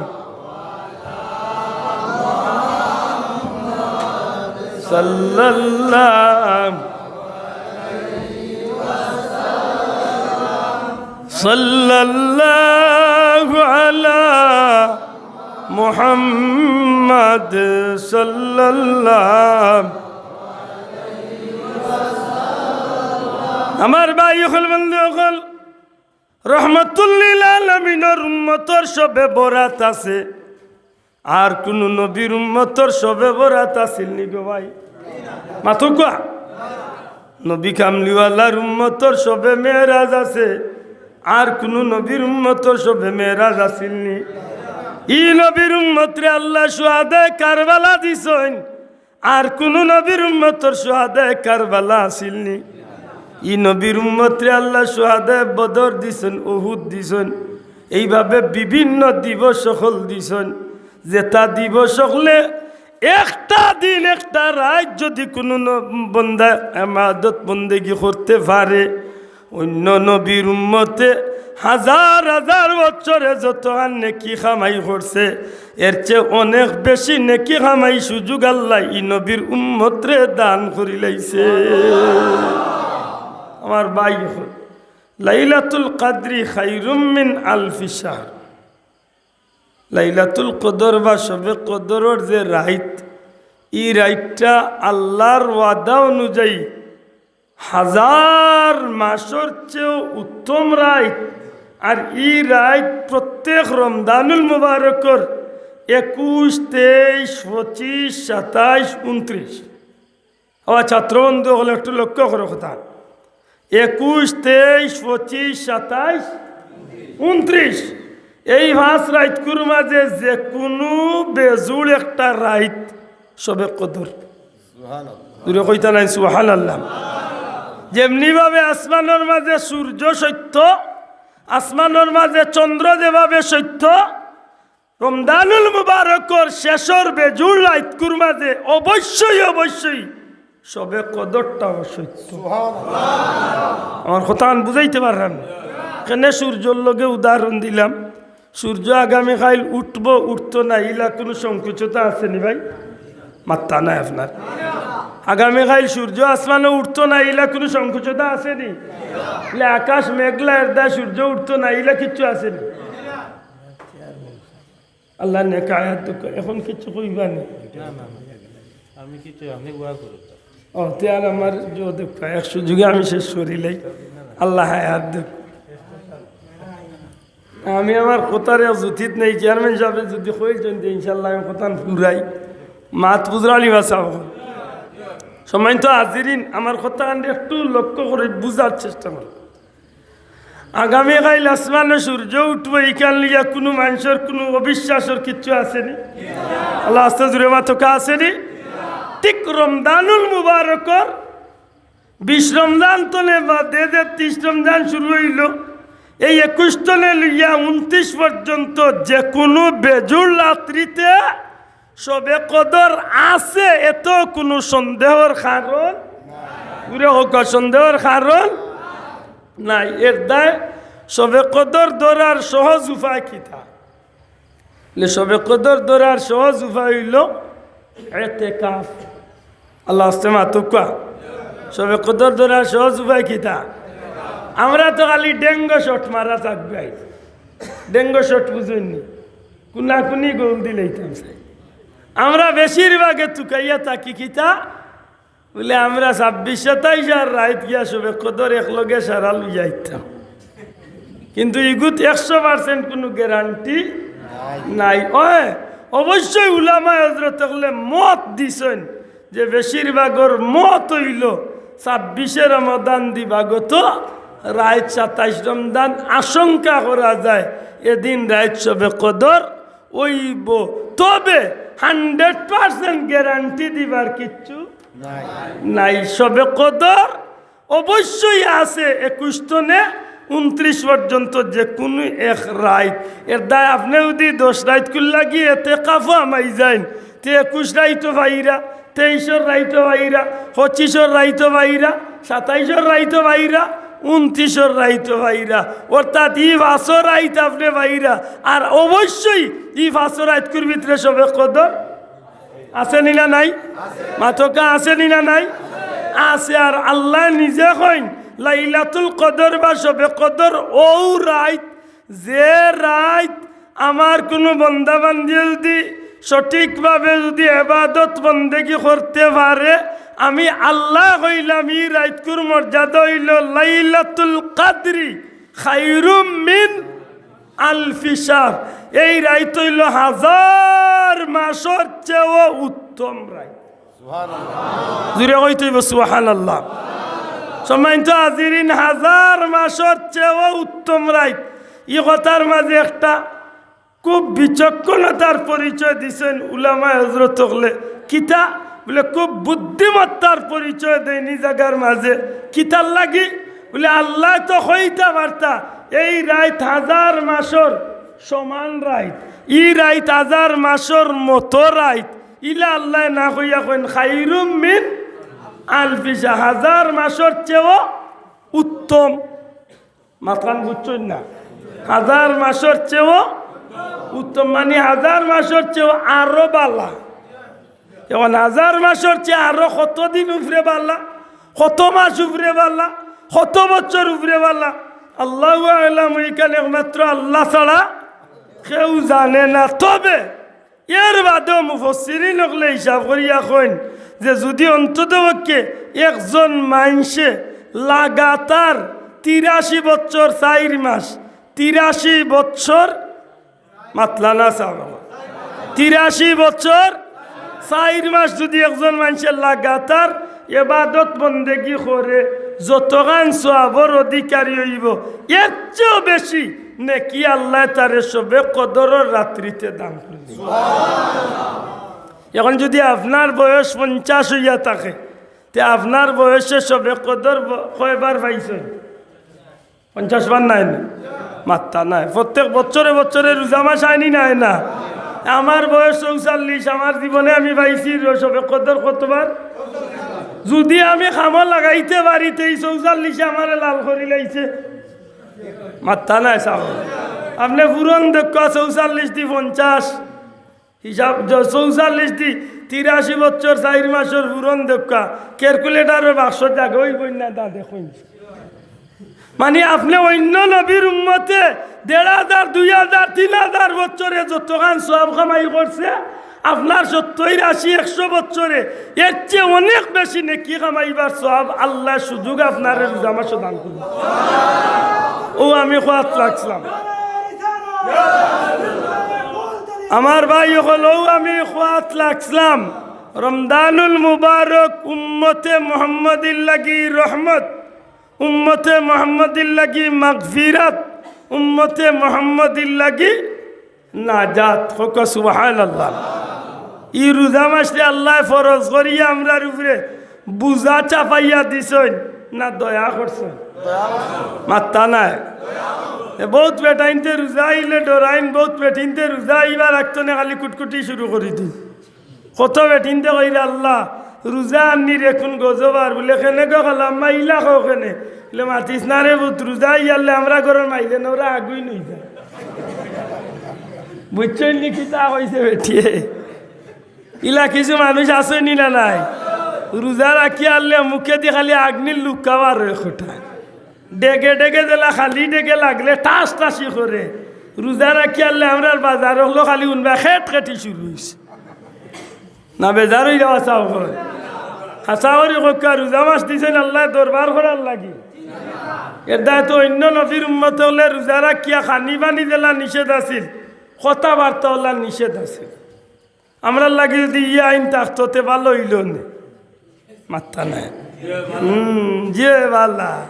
সাল্লাল্লাহু সাল্লাল্লাহু আলা মুহাম্মাদ সাল্লাল্লাহু। আমার ভাই অকল, বন্ধু অকল, রহমাতুল্লিল আলামিনর উম্মতর শবে বরাত আছে, আর কুনু নবীর উম্মতর শবে বরাত আছিল নি গো ভাই? মাতউক্কা। নবী কামলিওয়ালার উম্মতর শবে মেরাজ আছে, আর কুনু নবীর উম্মতর শবে মেরাজ আছিল নি? ই নবীর উম্মতরে আল্লায় শুহাদায়ে কারবালা দিছইন, আর কুনু নবীর উম্মতর শুহাদায়ে কারবালা আছিল নি? ই নবীর উম্মতরে আল্লায় শুহাদায়ে বদর দিছইন, উহুদ দিছইন, এইভাবে বিভিন্ন দিবস অকল দিছইন। যেতা দিবস অকলে একটা দিন একটা রাইত যুদি কুনু ন-, বন্দা ইবাদত বন্দেগি করতে পারে, অইন্য নবীর উম্মতে হাজার হাজার বছরে যতখান নেকি কামাই করছে, এর চেয়ে অনেক বেশি নেকি কামাই সুযোগ আল্লায় ই নবীর উম্মতরে দান করিলাইছে। আমার ভাই অকল, লাইলাতুল কদরি খায়রুম মিন আলফি শাহর। লাইলাতুল কদর বা শবে কদরর যে রাইত, ই রাইতটা আল্লার ওয়াদা অনুযায়ী হাজার মাসর চেয়েও উত্তম রাইত। আর ই রাইত প্রত্যেক রমজানুল মুবারকর একুশ, তেইশ, পঁচিশ, সাতাইশ, ঊনত্রিশ। আমার ছাত্রবন্ধু অকল একটু লক্ষ্য করো কথা, একুশ, তেইশ, পঁচিশ, সাতাইশ, ঊনত্রিশ, এই পাঁচ রাইতকুর মাঝে যে কুনু বেজুড় একটা রাইত শবে কদর। জুরে কইতা নায় সুবহানাল্লাহ। যেমনি ভাবে আসমানর মাঝে সূর্য সত্য, আসমানর মাঝে চন্দ্র যেভাবে সত্য, রমজানুল মুবারকর শেষর বেজুড় রাইতকুর মাঝে অবশ্যই, অবশ্যই শবে কদরটাও সত্য। আমার কথাখান বুঝাইতে পারলাম না? কেনে সূর্যর লগে উদাহরণ দিলাম। সূর্য আগামীকাইল উঠবো, উঠতো না, ইলা কুনু সংকোচতা আছে নি ভাই? মাত্তা নাই আপনার। আগামীকাইল সূর্য আসমানো উঠতো না, ইলা কুনু সংকোচতা আছে নি? ইলা আকাশ মেঘলা, এর দায় সূর্য উঠতো না, ইলা কিচ্ছু আছে নি? আল্লাহ নেক হায়াত দেউক। এখন কিচ্ছু কইবা নি? না, না, না। আমি কিচ্ছু, আপনি ওয়া করুন। ও, তে আর আমার জোর দেউক্কা, এক সুযোগে আমি শেষ করিলাই। আল্লাহ হায়াত দেউক। আমি আমার কথার এক জুতিত নেই, চেয়ারম্যান সাহেবে যুদি কইছইন তে ইনশাআল্লাহ আমি কথাখান ফুরাই। মাত বুঝরানি বাঁচাও। সম্মানিত হাজিরিন, আমার কথাখান একটু লক্ষ্য করি বুঝার চেষ্টা করো। আগামীকাইল আসমানো সূর্য উঠবো, ইখান লইয়া কুনু মানষর কুনু অবিশ্বাসর কিচ্ছু আছে নি? আল্লাহ আস্তে জুরে মাতউক্কা, আছে নি? ঠিক রমজানুল মুবারকর বিশ রমজান তনে বাদে যে ত্রিশ রমজান শুরু অইলো, এই একুশ তনে লইয়া ঊনত্রিশ পর্যন্ত যে কুনু বেজুড় রাত্রিতে শবে কদর আছে, এত কুনু সন্দেহর কারণ, জুরে কউক্কা, সন্দেহর কারণ নাই। এর দায় শবে কদর ধরার সহজ উপায় কিতা? লে শবে কদর ধরার সহজ উপায় অইলো এতেকাফ। আল্লাহ আস্তে মাতউক্কা। শবে কদর ধরার সহজ উপায় কিতা? আমরা তো খালি ডেঙ্গো শট মারা থাকবে। ডেঙ্গো শট বুঝইন নি? কুনাকুনি গোল দিলাইতাম চাই। আমরা বেশিরভাগে তুকাইয়া থাকি কিতা? বুলে, আমরা ছাব্বিশ, সাতাইশ আর রাইত গিয়া শবে কদর একলগে সারা লইয়া আইতাম। কিন্তু ইগুত একশো percent কুনু guarantee নাই। ওই, অবশ্যই উলামায়ে হজরত অকলে মত দিছইন যে বেশিরভাগর মত অইলো ছাব্বিশে রমাদান দিবাগত রাইত, সাতাইশ রমজান আশঙ্কা করা যায় এদিন রাইত শবে কদর অইবো। তবে hundred percent guarantee দিবার কিচ্ছু নাই। শবে কদর অবশ্যই আছে একুশ তনে ঊনত্রিশ পর্যন্ত, যে কুনু এক রাইত। এর দায় আপনে যুদি দশ রাইতকুর লাগি এতেকাফো হামাই যাইন, তে একুশ রাইতো পাইরা, তেইশর রাইতো পাইরা, পঁচিশর রাইতো পাইরা, সাতাইশর রাইতো পাইরা, ঊনত্রিশর রাইতো পাইরা। অর্থাৎ ই পাঁচো রাইত আপনে পাইরা। আর অবশ্যই ই পাঁচো রাইতকুর ভিতরে শবে কদর আছে নি না নাই? মাতকা আছে নি না নাই? আছে। আর আল্লায় নিজে কইন, লাইলাতুল কদর বা শবে কদর অউ রাইত, যে রাইত আমার কুনু বন্দা বান্দিয়ে যুদি সঠিকভাবে যুদি এবাদত বন্দেগি করতে পারে, আমি আল্লায় কইলাম, ই রাইতকুর মর্যাদা অইলো লাইলাতুল কাদরি খাইরুম মিন আলফি শাহর। এই রাইত অইলো হাজার মাসর চেয়েও উত্তম রাইত। জুরে কইতে অইবো সুবহানাল্লাহ। সম্মানিত হাজিরিন, হাজার মাসর চেয়েও উত্তম রাইত। ই কথার মাঝে একটা খুব বিচক্ষণতার পরিচয় দিছইন উলামায়ে হজরত অকলে। কিতা? বুলে, খুব বুদ্ধিমত্তার পরিচয় দেইন ই জাগার মাঝে। কিতার লাগি? বুলে, আল্লায় তো কইতা পারতা, এই রাইত হাজার মাসর সমান রাইত, ই রাইত হাজার মাসর মতো রাইত, ইলা আল্লায় না কইয়া কইন, খাইরুম মিন আলফি শাহর, হাজার মাসর চেয়েও উত্তম। মাতখান বুঝছইন না? হাজার মাসর চেয়েও উত্তম, মানি হাজার মাসর চেয়েও আরো বালা। এখন হাজার মাসর চেয়ে আরো কত দিন উপরে বালা, কত মাস উপরে বালা, কত বছর উপরে বালা, আল্লাহু আ'লাম, ইখান একমাত্র আল্লাহ ছাড়া কেউ জানে না। তবে এর বাদেও মুফাসসিরিন অকলে হিসাব করিয়া কইন যে যুদি অন্ততপক্ষে একজন মানষে লাগাতার তিরাশি বছর চাইর মাস, তিরাশি বছর, মাতলা না সাব, তিরাশি বছর চাইর মাস যুদি একজন মানষে লাগাতার এবাদত বন্দেগি করে, যতখান সওয়াবর অধিকারী অইবো, এর চেয়েও বেশি নেকি আল্লায় তারে শবে কদরর রাত্রিতে দান করিবো। এখন যুদি আপনার বয়স পঞ্চাশ অইয়া থাকে, তে আপনার বয়সে শবে কদর ব-, কয়বার পাইছইন? পঞ্চাশ বার নায় নি? মাত্তা নায়। প্রত্যেক বছরে বছরে রোজা মাস আয় নি নায় না? আমার বয়স চৌচল্লিশ, আমার জীবনে আমি পাইছি র-, শবে কদর কতবার? যুদি আমি কামো লাগাইতে পারি, তে ই চৌচল্লিশে আমারে লাল করিলাইছে। মাত্তা নায় সাব। আপনে পূরণ দেউক্কা, চৌচল্লিশ দি পঞ্চাশ। হিসাব য-, চৌচল্লিশ দি তিরাশি বছর চাইর মাসর পূরণ দেউক্কা। Calculator-র বাক্সর জাগা অইবো না, দাদে কইন। মানি, আপনে অইন্য নবীর উম্মতে দেড় হাজার, দুই হাজার, তিন হাজার বছরে যতখান সওয়াব কামাই করছে, আপনার সত্তইর, আশি, একশো বছরে এর চেয়ে অনেক বেশি নেকি কামাইবার সওয়াব আল্লায় সুযোগ আপনারে রোজা মাসো দান করবো। অউ আমি কওয়াত লাগছিলাম। আমার ভাই অকল, অউ আমি কওয়াত লাগছিলাম, রমজানুল মুবারক উম্মতে মুহাম্মদীর লাগি রহমত, উম্মতে মুহাম্মদীর লাগি মাগফিরাত, উম্মতে মুহাম্মদীর লাগি নাজাত। কউক্কা সুবহানাল্লাহ। ই রোজা মাসরে আল্লায় ফরজ করিয়া আমরার উপরে বুঝা চাপাইয়া দিছইন না দয়া করছইন? মাত্তা নায়। এ বউত বেটাইন্তে রোজা আইলে ডরাইন, বউত বেটিন্তে রোজা আইবার আগ থনে খালি কুটকুটি শুরু করি দিন। কত বেটিন্তে কইরা, "আল্লাহ, রোজা আন্নির এখন গজব আর।" বুলে, "কেনে গো খালাম্মা, ইলা কও কেনে?" বুলে, "মাতিস না রে পুত, রোজা আইয়ারলে আমরা ঘরর মাইলে নরা আগুইন অইযায়।" বুঝছইন নি কিতা কইছে বেটিয়ে? ইলা কিছু মানুষ আছে নি না নাই? রোজা রাখিয়ারলে মুখেদি খালি আগ্নির লুক্কা বার অয় খোটা। ডেগে ডেগে যেলা খালি ডেগে লাগলে ঠাস ঠাসি করে। রোজা রাখিয়ারলে আমরার বাজার অকলো খালি উনবা খেট খেটি শুরু অইছে। না বেজার অইলা? হাছা করি কউক্কা, রোজা মাস দিছইন আল্লায় দরবার করার লাগি। এর দায় তো অইন্য নবীর উম্মত অকলে রোজা রাখিয়া খানি পানি যেলা নিষেধ আছিল, কথাবার্তা অলা নিষেধ আছিল। আমরার লাগি যুদি ই আইন থাকতো তে ভালা অইলো নে। মাত্তা নাই। হুম, যে ভালা।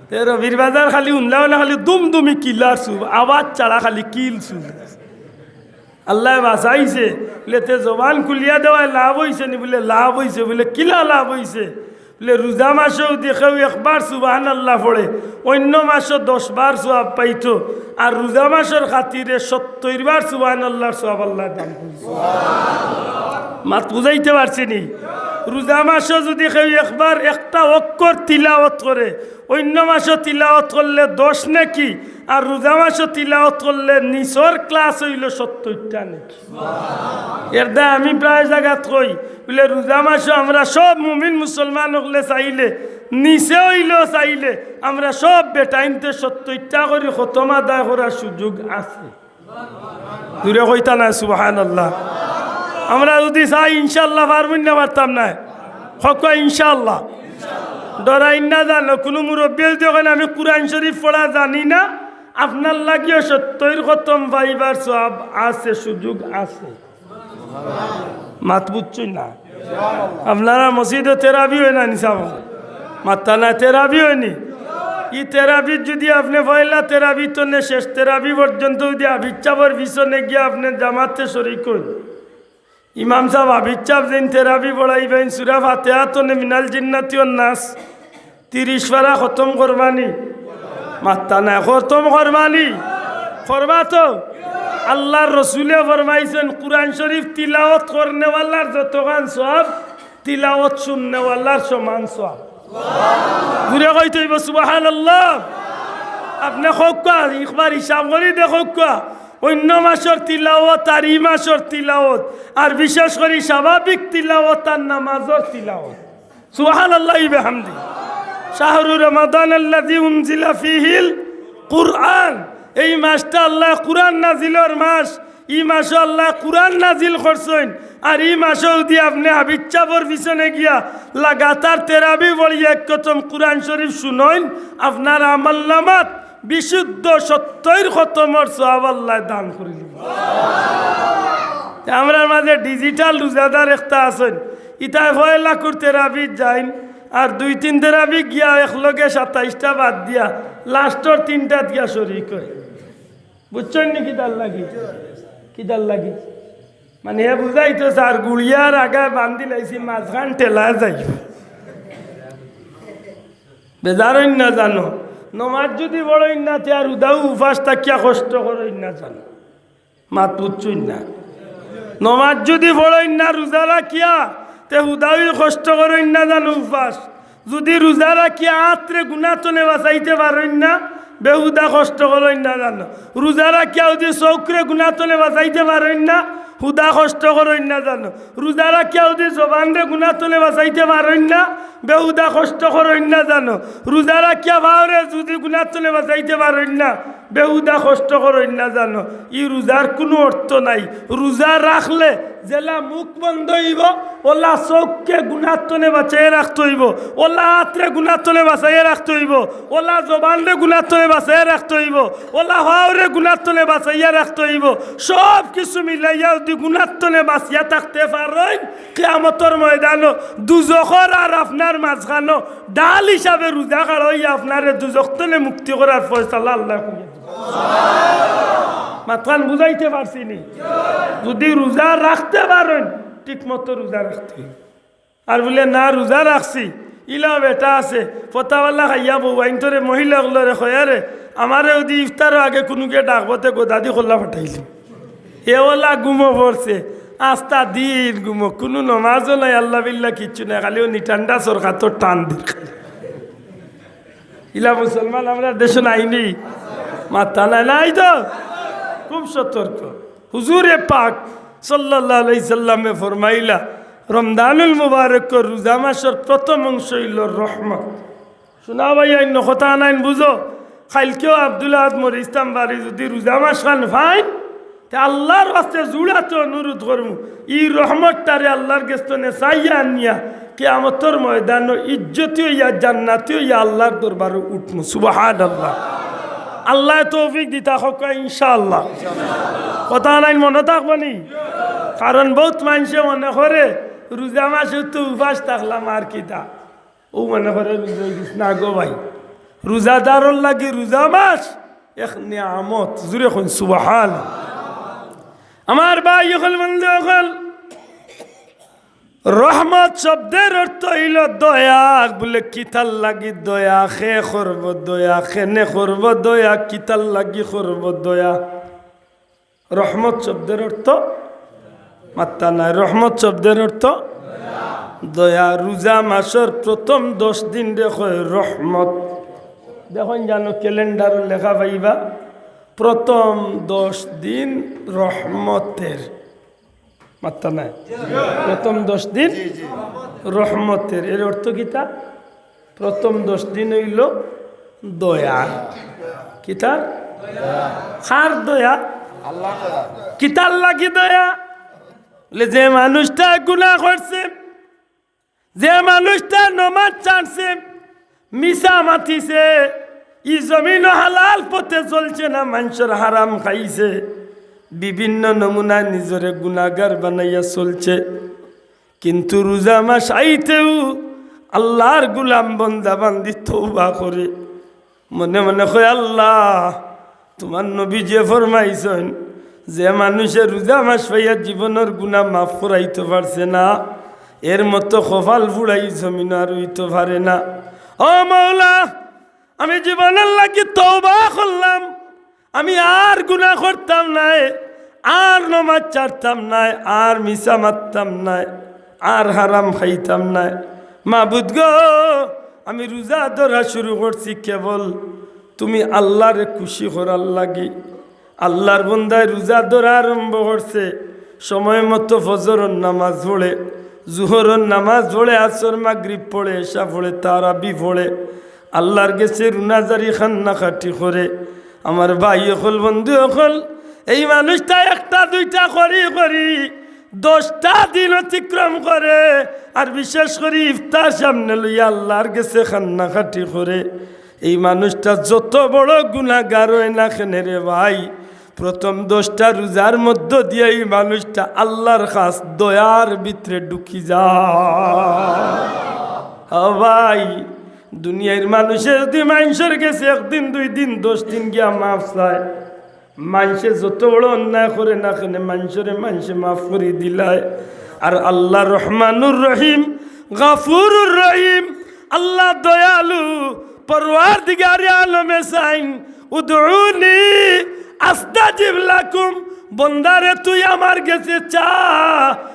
তে রবির বাজার খালি হুনলাম না, খালি দুমদুমি কিলার চুপ, আওয়াজ ছাড়া খালি কিল চুপ। আল্লায় বাঁচাইছে, বুলে তে জবান খুলিয়া দেওয়ায় লাভ অইছে নি? বুলে লাভ অইছে। বুলে কিলা লাভ অইছে? বুলে রোজা মাসো যুদি কেউ একবার সুবহানাল্লাহ পড়ে, অইন্য মাসো দশ বার সওয়াব পাইতো, আর রোজা মাসর খাতিরে সত্তইর বার সুবহানাল্লাহর সওয়াব আল্লায় দান করছে। মাত বুঝাইতে পারছি নি? রোজা মাসো যুদি কেউ একবার একটা অক্ষর তিলাওয়াত করে, অইন্য মাসো তিলাওয়াত করলে দশ নেকি, আর রোজা মাসো তিলাওয়াত করলে নিচর ক্লাস অইলো সত্তইরটা নেকি। এর দায় আমি প্রায় জাগাত কই, বুলে রোজা মাসো আমরা সব মুমিন মুসলমান অকলে চাইলে, নিচে অইলেও চাইলে, আমরা সব বেটাইন্তে সত্তইরটা করি খতম আদায় করার সুযোগ আছে। জুরে কইতা নায় সুবহানাল্লাহ? আমরা যুদি চাই ইনশাআল্লাহ পারমু নি না পারতাম নায়? কউক্কা ইনশাআল্লাহ। ডরাইন না জানো, কুনু মুরব্বিয়ে যুদি কইন আমি কুরআন শরীফ পড়া জানি না, আপনার লাগিও সত্তইর খতম পাইবার সওয়াব আছে, সুযোগ আছে। মাত বুঝছইন না? আপনারার মসজিদো তেরাবি অয় না নি সাব? মাত্তা নায়, তেরাবি অয় নি? ই তেরাবিত যুদি আপনে পয়লা তেরাবি তনে শেষ তেরাবি পর্যন্ত যুদি হাফিজ সাবর পিছনে গিয়া আপনে জামাতে শরিক অইন, ইমাম সাব হাফিজ সাব যেইন তেরাবি পড়াইবা, এইন সুরা ফাতিহা তনে মিনাল জিন্নাতি ওয়ান নাস তিরিশ পারা খতম করবা নি? মাত্তা নায়, খতম করবা নি? করবা তো? আল্লার রসুলে ফরমাইছইন, কুরআন শরিফ তিলাওয়াত করনেওয়ালার যতখান সওয়াব, তিলাওয়াত শুননেওয়ালার সমান সওয়াব। জুরে কইতে অইবো সুবহানাল্লাহ। আপনে কউক্কা, একবার হিসাব করি দেখউক্কা, অইন্য মাসর তিলাওয়াত আর ই মাসর তিলাওয়াত, আর বিশেষ করি স্বাভাবিক তিলাওয়াত আর নামাজর তিলাওয়াত। সুবহানাল্লাহি বিহামদি। শাহরু রমাদান আল্লাযী উনজিলা ফীহিল কুরআন। এই মাসটা আল্লায় কুরআন নাজিলর মাস। ই মাসো আল্লায় কুরআন নাজিল করছইন। আর ই মাসো যুদি আপনে হাফিজ সাবর পিছনে গিয়া লাগাতার তেরাবি পড়িয়া এক খতম কুরআন শরিফ শুনইন, আপনার আমলনামাত বিশুদ্ধ সত্তইর খতমর সওয়াব আল্লায় দান করি দিবা। তে আমরার মাঝে digital রোজাদার একটা আছইন, ইতায় পয়লা কুর তেরাবিত যাইন, আর দুই তিন তেরাবি গিয়া একলগে সাতাইশটা বাদ দিয়া লাস্টর তিনটাত গিয়া শরিক অয়। বুঝছইন নি কিতার লাগি? কিতার লাগি? মানে হে বুঝাইতো চার, গুড়িয়ার আগায় বান্দিলাইছি, মাঝখান ঠেলায় যাইবো। বেজার অইন না জানো? নমাজ যুদি পড়ইন না, তে আর হুদাউ উপাস থাকিয়া কষ্ট করইন না জানো? মাত বুঝছইন না? নমাজ যুদি পড়ইন না রোজা রাখিয়া, তে হুদাউ কষ্ট করইন না জানো উপাস? যুদি রোজা রাখিয়া আতরে গুনা তনে বাঁচাইতে পারইন না, বেহুদা কষ্ট করইন না জানো? রোজা রাখিয়া যুদি চউখরে গুনা তনে বাঁচাইতে পারইন না, হুদা কষ্ট করইন না জানো? রোজা রাখিয়া যুদি জবানরে গুনা তনে বাঁচাইতে পারইন না, বেহুদা কষ্ট করইন না জানো? রোজা রাখিয়া পাওরে যুদি গুনা তনে বাঁচাইতে পারইন না, বেহুদা কষ্ট করইন না জানো? ই রোজার কুনু অর্থ নাই। রোজা রাখলে যেলা মুখ বন্ধ অইবো, অলা চউখরে গুনা তনে বাঁচাইয়া রাখতে অইবো, অলা আতরে গুনা তনে বাঁচাইয়া রাখতে অইবো, অলা জবানরে গুনা তনে বাঁচাইয়া রাখতে অইবো, অলা পাওরে গুনা তনে বাঁচাইয়া রাখতে অইবো। সব কিছু মিলাইয়া যুদি গুনা তনে বাঁচিয়া থাকতে পারইন, কিয়ামতর ময়দানো দুজখর আর আপনার মাঝখানো ঢাল হিসাবে রোজা খাড়া অইয়া আপনারে দুজখ তনে মুক্তি করার ফয়সালা আল্লায় করিয়া দিবা। মাতখান বুঝাইতে পারছি নি? যুদি রোজা রাখতে পারইন, ঠিক মতো রোজা রাখতে অইবো। আর বুলে, "না, রোজা রাখছি।" ইলাও বেটা আছে, ফতাওয়ালা খাইয়া বউয়াইন্তরে, মহিলা অকলরে কয়, "আরে, আমারে যুদি ইফতারর আগে কুনুগিয়ে ডাকবো, তে গদাদি কল্লা ফাটাইলি।" হে অলা ঘুমো পড়ছে, আস্তা দিন ঘুমো, কুনু নমাজও নাই, আল্লাহ বিল্লাহ কিচ্ছু নাই, খালি অউ নিটান্ডা সরকাতর টান দির। ইলা মুসলমান আমরার দেশো নাই নি? মাত্তা নাই, নাই তো? খুব সতর্ক। হুজুরে পাক সাল্লাল্লাহু আলাইহি সাল্লামে ফরমাইলা, রমজানুল মুবারকর রোজা মাসর প্রথম অংশ অইলো রহমত। শুনা ভাই, অইন্য কথা নাইন বুঝো। কাইলকেও আব্দুল আহাদ মরিস্তাম বাড়ি যুদি রোজা মাসখান পাইন, তে আল্লার ওয়াস্তে জুড়াতে অনুরোধ করমু, ই রহমতটারে আল্লার গেছ থনে চাইয়া আনিয়া কিয়ামতর ময়দানো ইজ্জতি অইয়া, জান্নাতি অইয়া আল্লার দরবারো উঠমু। সুবহানাল্লাহ। আল্লায় তৌফিক দিতা কউক্কা, ইনশাআল্লাহ। কথা নাইন মনো থাকবো নি? কারণ বউত মানষে মনে করে রোজা মাসো তো উপাস থাকলাম আর কিতা। অউ মনে করে রোজা অইগেছে। না গো ভাই, রোজাদারর লাগি রোজা মাস এক নিয়ামত। জুরে কইন সুবহান। আমার ভাই অকল, বন্ধু অকল, রহমত শব্দর অর্থ অইলো দয়া। বুলে, কিতার লাগি দয়া? কে করবো দয়া? কেনে করবো দয়া? কিতার লাগি করবো দয়া? রহমত শব্দর অর্থ, মাত্তা নাই, রহমত শব্দর অর্থ দয়া। রোজা মাসর প্রথম দশ দিনরে কয় রহমত। দেখইন জানো, ক্যালেন্ডারো লেখা পাইবা, প্রথম দশ দিন রহমতের। মাত্তা নাই? প্রথম দশ দিন রহমতের। এর অর্থ কিতা? প্রথম দশ দিন অইলো দয়া। কিতার? কার দয়া? কিতার লাগি দয়া? বুলে, যে মানুষটা গুনা করছে, যে মানুষটা নমাজ ছাড়ছে, মিছা মাতিছে, ই জমিনো হালাল পথে চলছে না, মানষর হারাম খাইছে, বিভিন্ন নমুনায় নিজরে গুনাগার বানাইয়া চলছে। কিন্তু রোজা মাস আইতেউ আল্লার গুলাম বন্দা বান্দি তওবা করে, মনে মনে কয়, "আল্লাহ, তুমার নবীজিয়ে ফরমাইছইন, যে মানষে রোজা মাস পাইয়া জীবনর গুনা মাফ করাইতো পারছে না, এর মতো কপাল পুড়া ই জমিনো আর অইতো পারে না। ও মাওলা, আমি জীবনর লাগি তওবা করলাম, আমি আর গুনা করতাম নায়, আর নমাজ ছাড়তাম নায়, আর মিছা মাততাম নায়, আর হারাম খাইতাম নায়। মাবুদ গো, আমি রোজা ধরা শুরু করছি কেবল তুমি আল্লারে খুশি করার লাগি।" আল্লার বন্দায় রোজা ধরা আরম্ভ করছে, সময় মতো ফজরর নামাজ পড়ে, জুহরর নামাজ পড়ে, আসর মাগরিব পড়ে, এশা পড়ে, তারাবি পড়ে, আল্লার গেছে রুনাজারি কান্নাকাটি করে। আমার ভাই অকল, বন্ধু অকল, এই মানুষটা একটা দুইটা করি করি দশটা দিন অতিক্রম করে, আর বিশেষ করি ইফতার সামনে লইয়া আল্লার গেছে কান্নাকাটি করে। এই মানুষটা যত বড় গুনাগার অয় না কেনে রে ভাই, প্রথম দশটা রোজার মধ্য দিয়া ই মানুষটা আল্লার খাস দয়ার ভিতরে ঢুকি যায়। ও ভাই, দুনিয়ার মানষে যদি মানষর গেছে একদিন, দুই দিন, দশ দিন গিয়া মাফ চায়, মানষে যত বড় অন্যায় করে না কেনে, মানষরে মানষে মাফ করি দিলায়। আর আল্লাহ রহমানুর রহিম, গাফুরুর রহিম, আল্লাহ দয়ালু, পরওয়ারদিগারে আলমে চাইন, "উদউনি আস্তাজিব লাকুম", বন্দারে তুই আমার গেছে চা,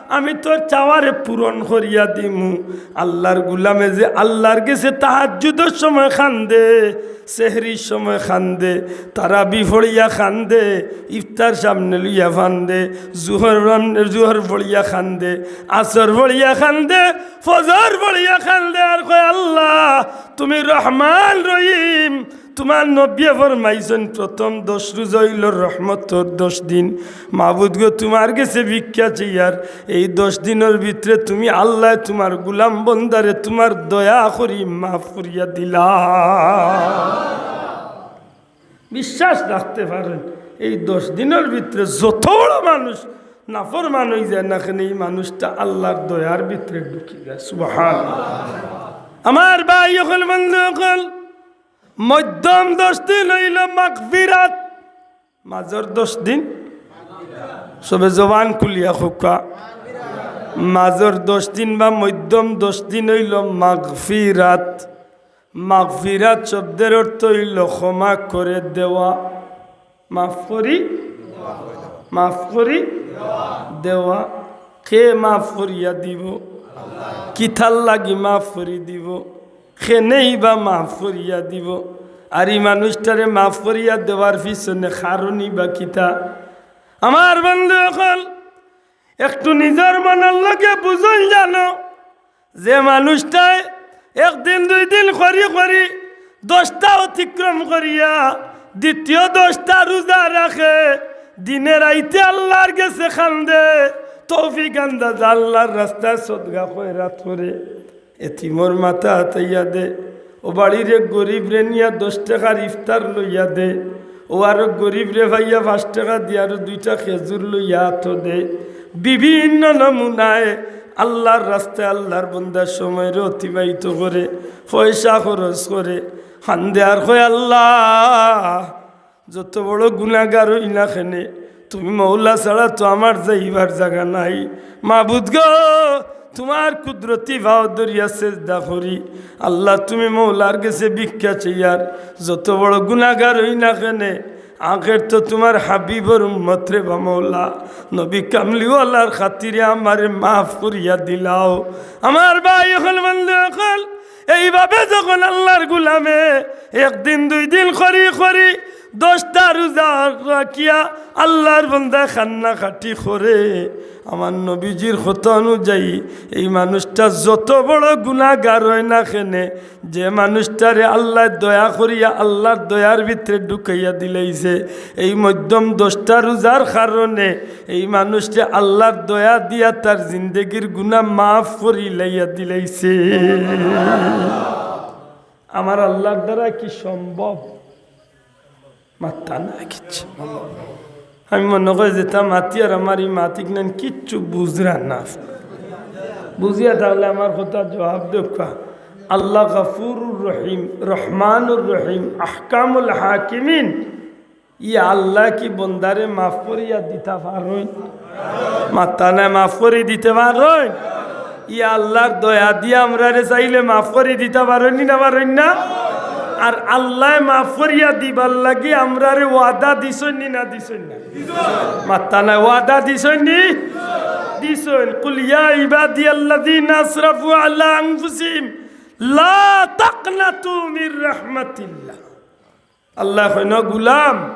আমি তোর চাওয়ারে পূরণ করিয়া দিমু। আল্লার গুলামে যে আল্লার গেছে তাহাজ্জুদর সময় কান্দে, সেহরির সময় কান্দে, তারাবি পড়িয়া কান্দে, ইফতার সামনে লইয়া কান্দে, জুহর রাম-, জুহর পড়িয়া কান্দে, আসর পড়িয়া কান্দে, ফজর পড়িয়া কান্দে, আর কয়, "আল্লাহ, তুমি রহমান রহিম, তুমার নবীয়ে ফরমাইছইন, প্রথম দশ রোজা অইলো রহমতর দশ দিন। মাবুদ গো, তুমার গেছে ভিক্ষা চাইয়ার, এই দশ দিনর ভিতরে তুমি আল্লায় তুমার গুলাম বন্দারে তুমার দয়া করি মাফ করিয়া দিলা।" বিশ্বাস রাখতে পারেন, এই দশ দিনর ভিতরে যত বড় মানুষ নাফরমান অই যায় না কেনে, এই মানুষটা আল্লার দয়ার ভিতরে ঢুকি যায়। সুবহানাল্লাহ। আমার ভাই অকল, বন্ধু অকল, মধ্যম দশ দিন অইলো মাগফিরাত। মাঝর দশ দিন, সবে জবান খুলিয়া কউক্কা। মাঝর দশ দিন বা মধ্যম দশ দিন অইলো মাগফিরাত। মাগফিরাত শব্দর অর্থ অইলো ক্ষমা করে দেওয়া। মাফ করি, মাফ করি দেওয়া। কে মাফ করিয়া দিবো? কিতার লাগি মাফ করি দিবো? কেনেই বা মাফ করিয়া দিবো? আর ই মানুষটারে মাফ করিয়া দেওয়ার পিছনে কারণই বা কিতা? আমার বন্ধু অকল, একটু নিজর মনর লগে বুঝইন জানো, যে মানুষটায় একদিন দুই দিন করি করি দশটা অতিক্রম করিয়া দ্বিতীয় দশটা রোজা রাখে, দিনে রাইতে আল্লার গেছে কান্দে, তৌফিক আন্দাজ আল্লার রাস্তায় সদকা খয়রাত করে, এতিমর মাথা হাতাইয়া দে, অউ বাড়ির এক গরিবরে নিয়া দশ টেকার ইফতার লইয়া দে, অউ আরো গরিবরে পাইয়া পাঁচ টেকা দিয়া আরো দুইটা খেজুর লইয়া আতো দে। বিভিন্ন নমুনায় আল্লার রাস্তায় আল্লার বন্দা সময়রে অতিবাহিত করে, পয়সা খরচ করে, কান্দে আর কয়, "আল্লা, যত বড় গুনাগার অই না কেনে, তুমি মৌলা ছাড়া তো আমার যাইবার জাগা নাই। মাবুদ গো, তুমার কুদরতি পাও ধরিয়া সেজদা করি। আল্লা, তুমি মৌলার গেছে ভিক্ষা চাইয়ার, যত বড় গুনাগার অই না কেনে, আখের তো তুমার হাবিবর উম্মত রে বা মৌলা। নবী কামলিওয়ালার খাতিরে আমারে মাফ করিয়া দিলাও।" আমার ভাই অকল, বন্ধু অকল, এইভাবে যখন আল্লার গুলামে একদিন দুই দিন করি করি দশটা রোজা রাখিয়া আল্লার বন্দায় কান্নাকাটি করে, আমার নবীজির কথা অনুযায়ী এই মানুষটা যত বড় গুনাগার অয় না কেনে, যে মানুষটারে আল্লায় দয়া করিয়া আল্লার দয়ার ভিতরে ঢুকাইয়া দিলাইছে, এই মধ্যম দশটা রোজার কারণে এই মানুষটা আল্লার দয়া দিয়া তার জিন্দেগির গুনা মাফ করি লাইয়া দিলাইছে। আমার আল্লার দ্বারা কি সম্ভব? মাত্তা না কিচ্ছু। আমি মনে করি যেটা মাতি আর আমার ই মাতিক নেন কিচ্ছু বুঝরা না। বুঝিয়া থাকলে আমার কথা জবাব দেউক্কা। আল্লা গাফুরুর রহিম, রহমানুর রহিম, আহকামুল হাকিমিন। ই আল্লায় কি বন্দারে মাফ করিয়া দিতা পারইন? মাত্তা নাই, মাফ করি দিতে পারইন? ই আল্লার দয়া দিয়া আমরারে চাইলে মাফ করি দিতা পারইন নি না পারইন না? আর আল্লায় মাফ করিয়া দিবার লাগি আমরারে ওয়াদা দিছইন নি না দিছইন না? মাত্তা নাই, ওয়াদা দিছইন নি? দিছইন। কুল ইয়া ইবাদিয়াল্লাযীনা আসরাফু আলা আনফুসিহিম লা তাকনাতু মির রাহমাতিল্লাহ। আল্লায় কইন, "গুলাম,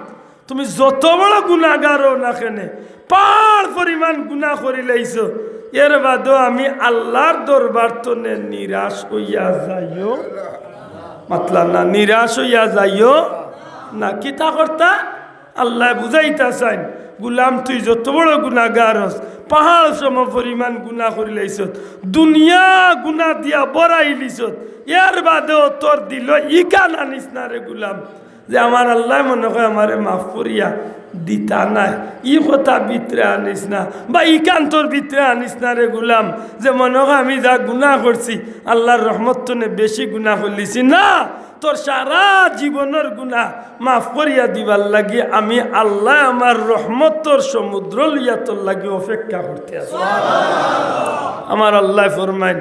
তুমি যত বড় গুনাগার অও না কেনে, পাহাড় পরিমাণ গুনা করিলাইছো, এর বাদেও আমি আল্লার দরবার তনে নিরাশ অইয়া যাইও।" মাতলা না, নিরাশ অইয়া যাইও না। কিতা করতা? আল্লায় বুঝাইতা চাইন, "গুলাম, তুই যত বড় গুনাগার অস, পাহাড় সম পরিমাণ গুনা করিলাইছত, দুনিয়া গুনা দিয়া ভরাইলিছত, এর বাদেও তোর দিলো ইখান আনিস না রে গুলাম।" যে আমার আল্লায় মনে কয় আমারে মাফ করিয়া দিতা নায়, ই কথা ভিতরে আনিস না, বা ইখান তোর ভিতরে আনিস না রে গুলাম, যে মনে কয় আমি যা গুনা করছি, আল্লার রহমত তনে বেশি গুনা করিলিছি। না, তোর সারা জীবনর গুনা মাফ করিয়া দিবার লাগি আমি আল্লায় আমার রহমতর সমুদ্র লইয়া তোর লাগি অপেক্ষা করতে আছি। আমার আল্লায় ফরমাইন,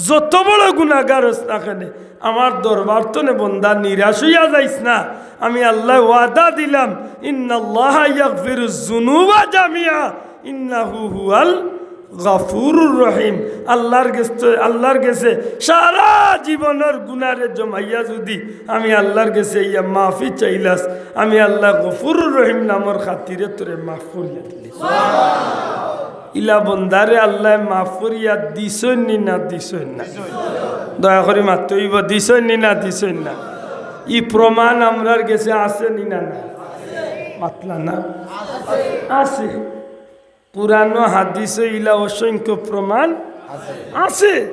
"যত বড় গুনাগার অস না কেনে, আমার দরবার তনে বন্দা নিরাশ অইয়া যাইস না।" আমি আল্লায় ওয়াদা দিলাম, "ইন্নাল্লাহা ইয়াগফিরুজ যুনুবা জামিআ, ইন্নাহু হুয়াল গাফুরুর রহিম।" আল্লার গেছে, আল্লার গেছে সারা জীবনর গুনারে জমাইয়া যুদি আমি আল্লার গেছে ইয়া মাফি চাইলাস, আমি আল্লায় গফুরুর রহিম নামর খাতিরে তোরে মাফ করিয়া দিলি। ইলা বন্দারে আল্লায় মাফ করিয়া দিছইন নি না দিছইন না? দয়া করি মাততে অইবো, দিছইন নি না দিছইন না? ই প্রমাণ আমরার গেছে আছে নি না না? মাতলা না? আছে। কুরআন ও হাদিসো ইলা অসংখ্য প্রমাণ আছে।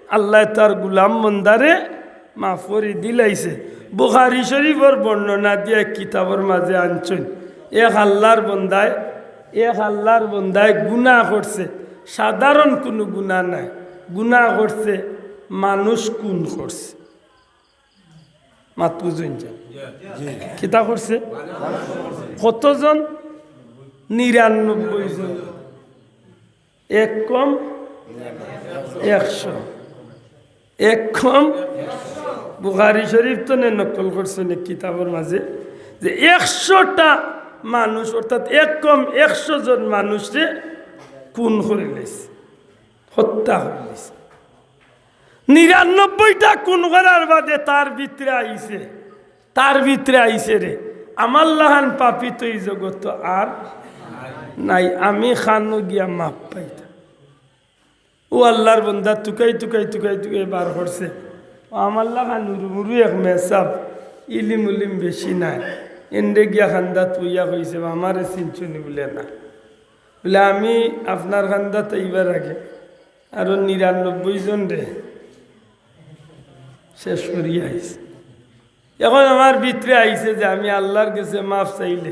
আল্লায় তার গুলাম বন্দারে মাফ করি দিলাইছে। বুখারী শরীফর বর্ণনা দিয়া এক কিতাবর মাঝে আনছইন, এক আল্লার বন্দায়, এক আল্লার বন্দায় গুনা করছে, সাধারণ কুনু গুনা নায়, গুনা করছে, মানুষ খুন করছে। মাত বুঝইন যে? কিতা করছে? কতজন? নিরানব্বই জন। এক কম একশো। এক কম, বুখারী শরীফ তনে নকল করছইন এক কিতাবর মাঝে, যে একশোটা মানুষ, অর্থাৎ এক কম একশো জন মানুষরে খুন করিলাইছে, হত্যা করিলাইছে। নিরানব্বইটা খুন করার বাদে তার ভিতরে আইছে, তার ভিতরে আইছে রে, আমার লাখান পাপী তো ই জগতো আর নাই, আমি কানো গিয়া মাফ পাইতাম। ও আল্লার বন্দা তুকাই তুকাই তুকাই তুকাই বার করছে। ও আমার লাখান হুরু-মুরু এক মেসাব, ইলিম উলিম বেশি নাই। এনরে গিয়া কান্দাত বইয়া কইছে, "বা আমারে চিনছনি?" বুলে, "না।" বুলে, "আমি আপনার কান্দাত আইবার আগে আরো নিরানব্বই জনরে শেষ করিয়া আইছি। এখন আমার ভিতরে আইছে যে আমি আল্লার গেছে মাফ চাইলে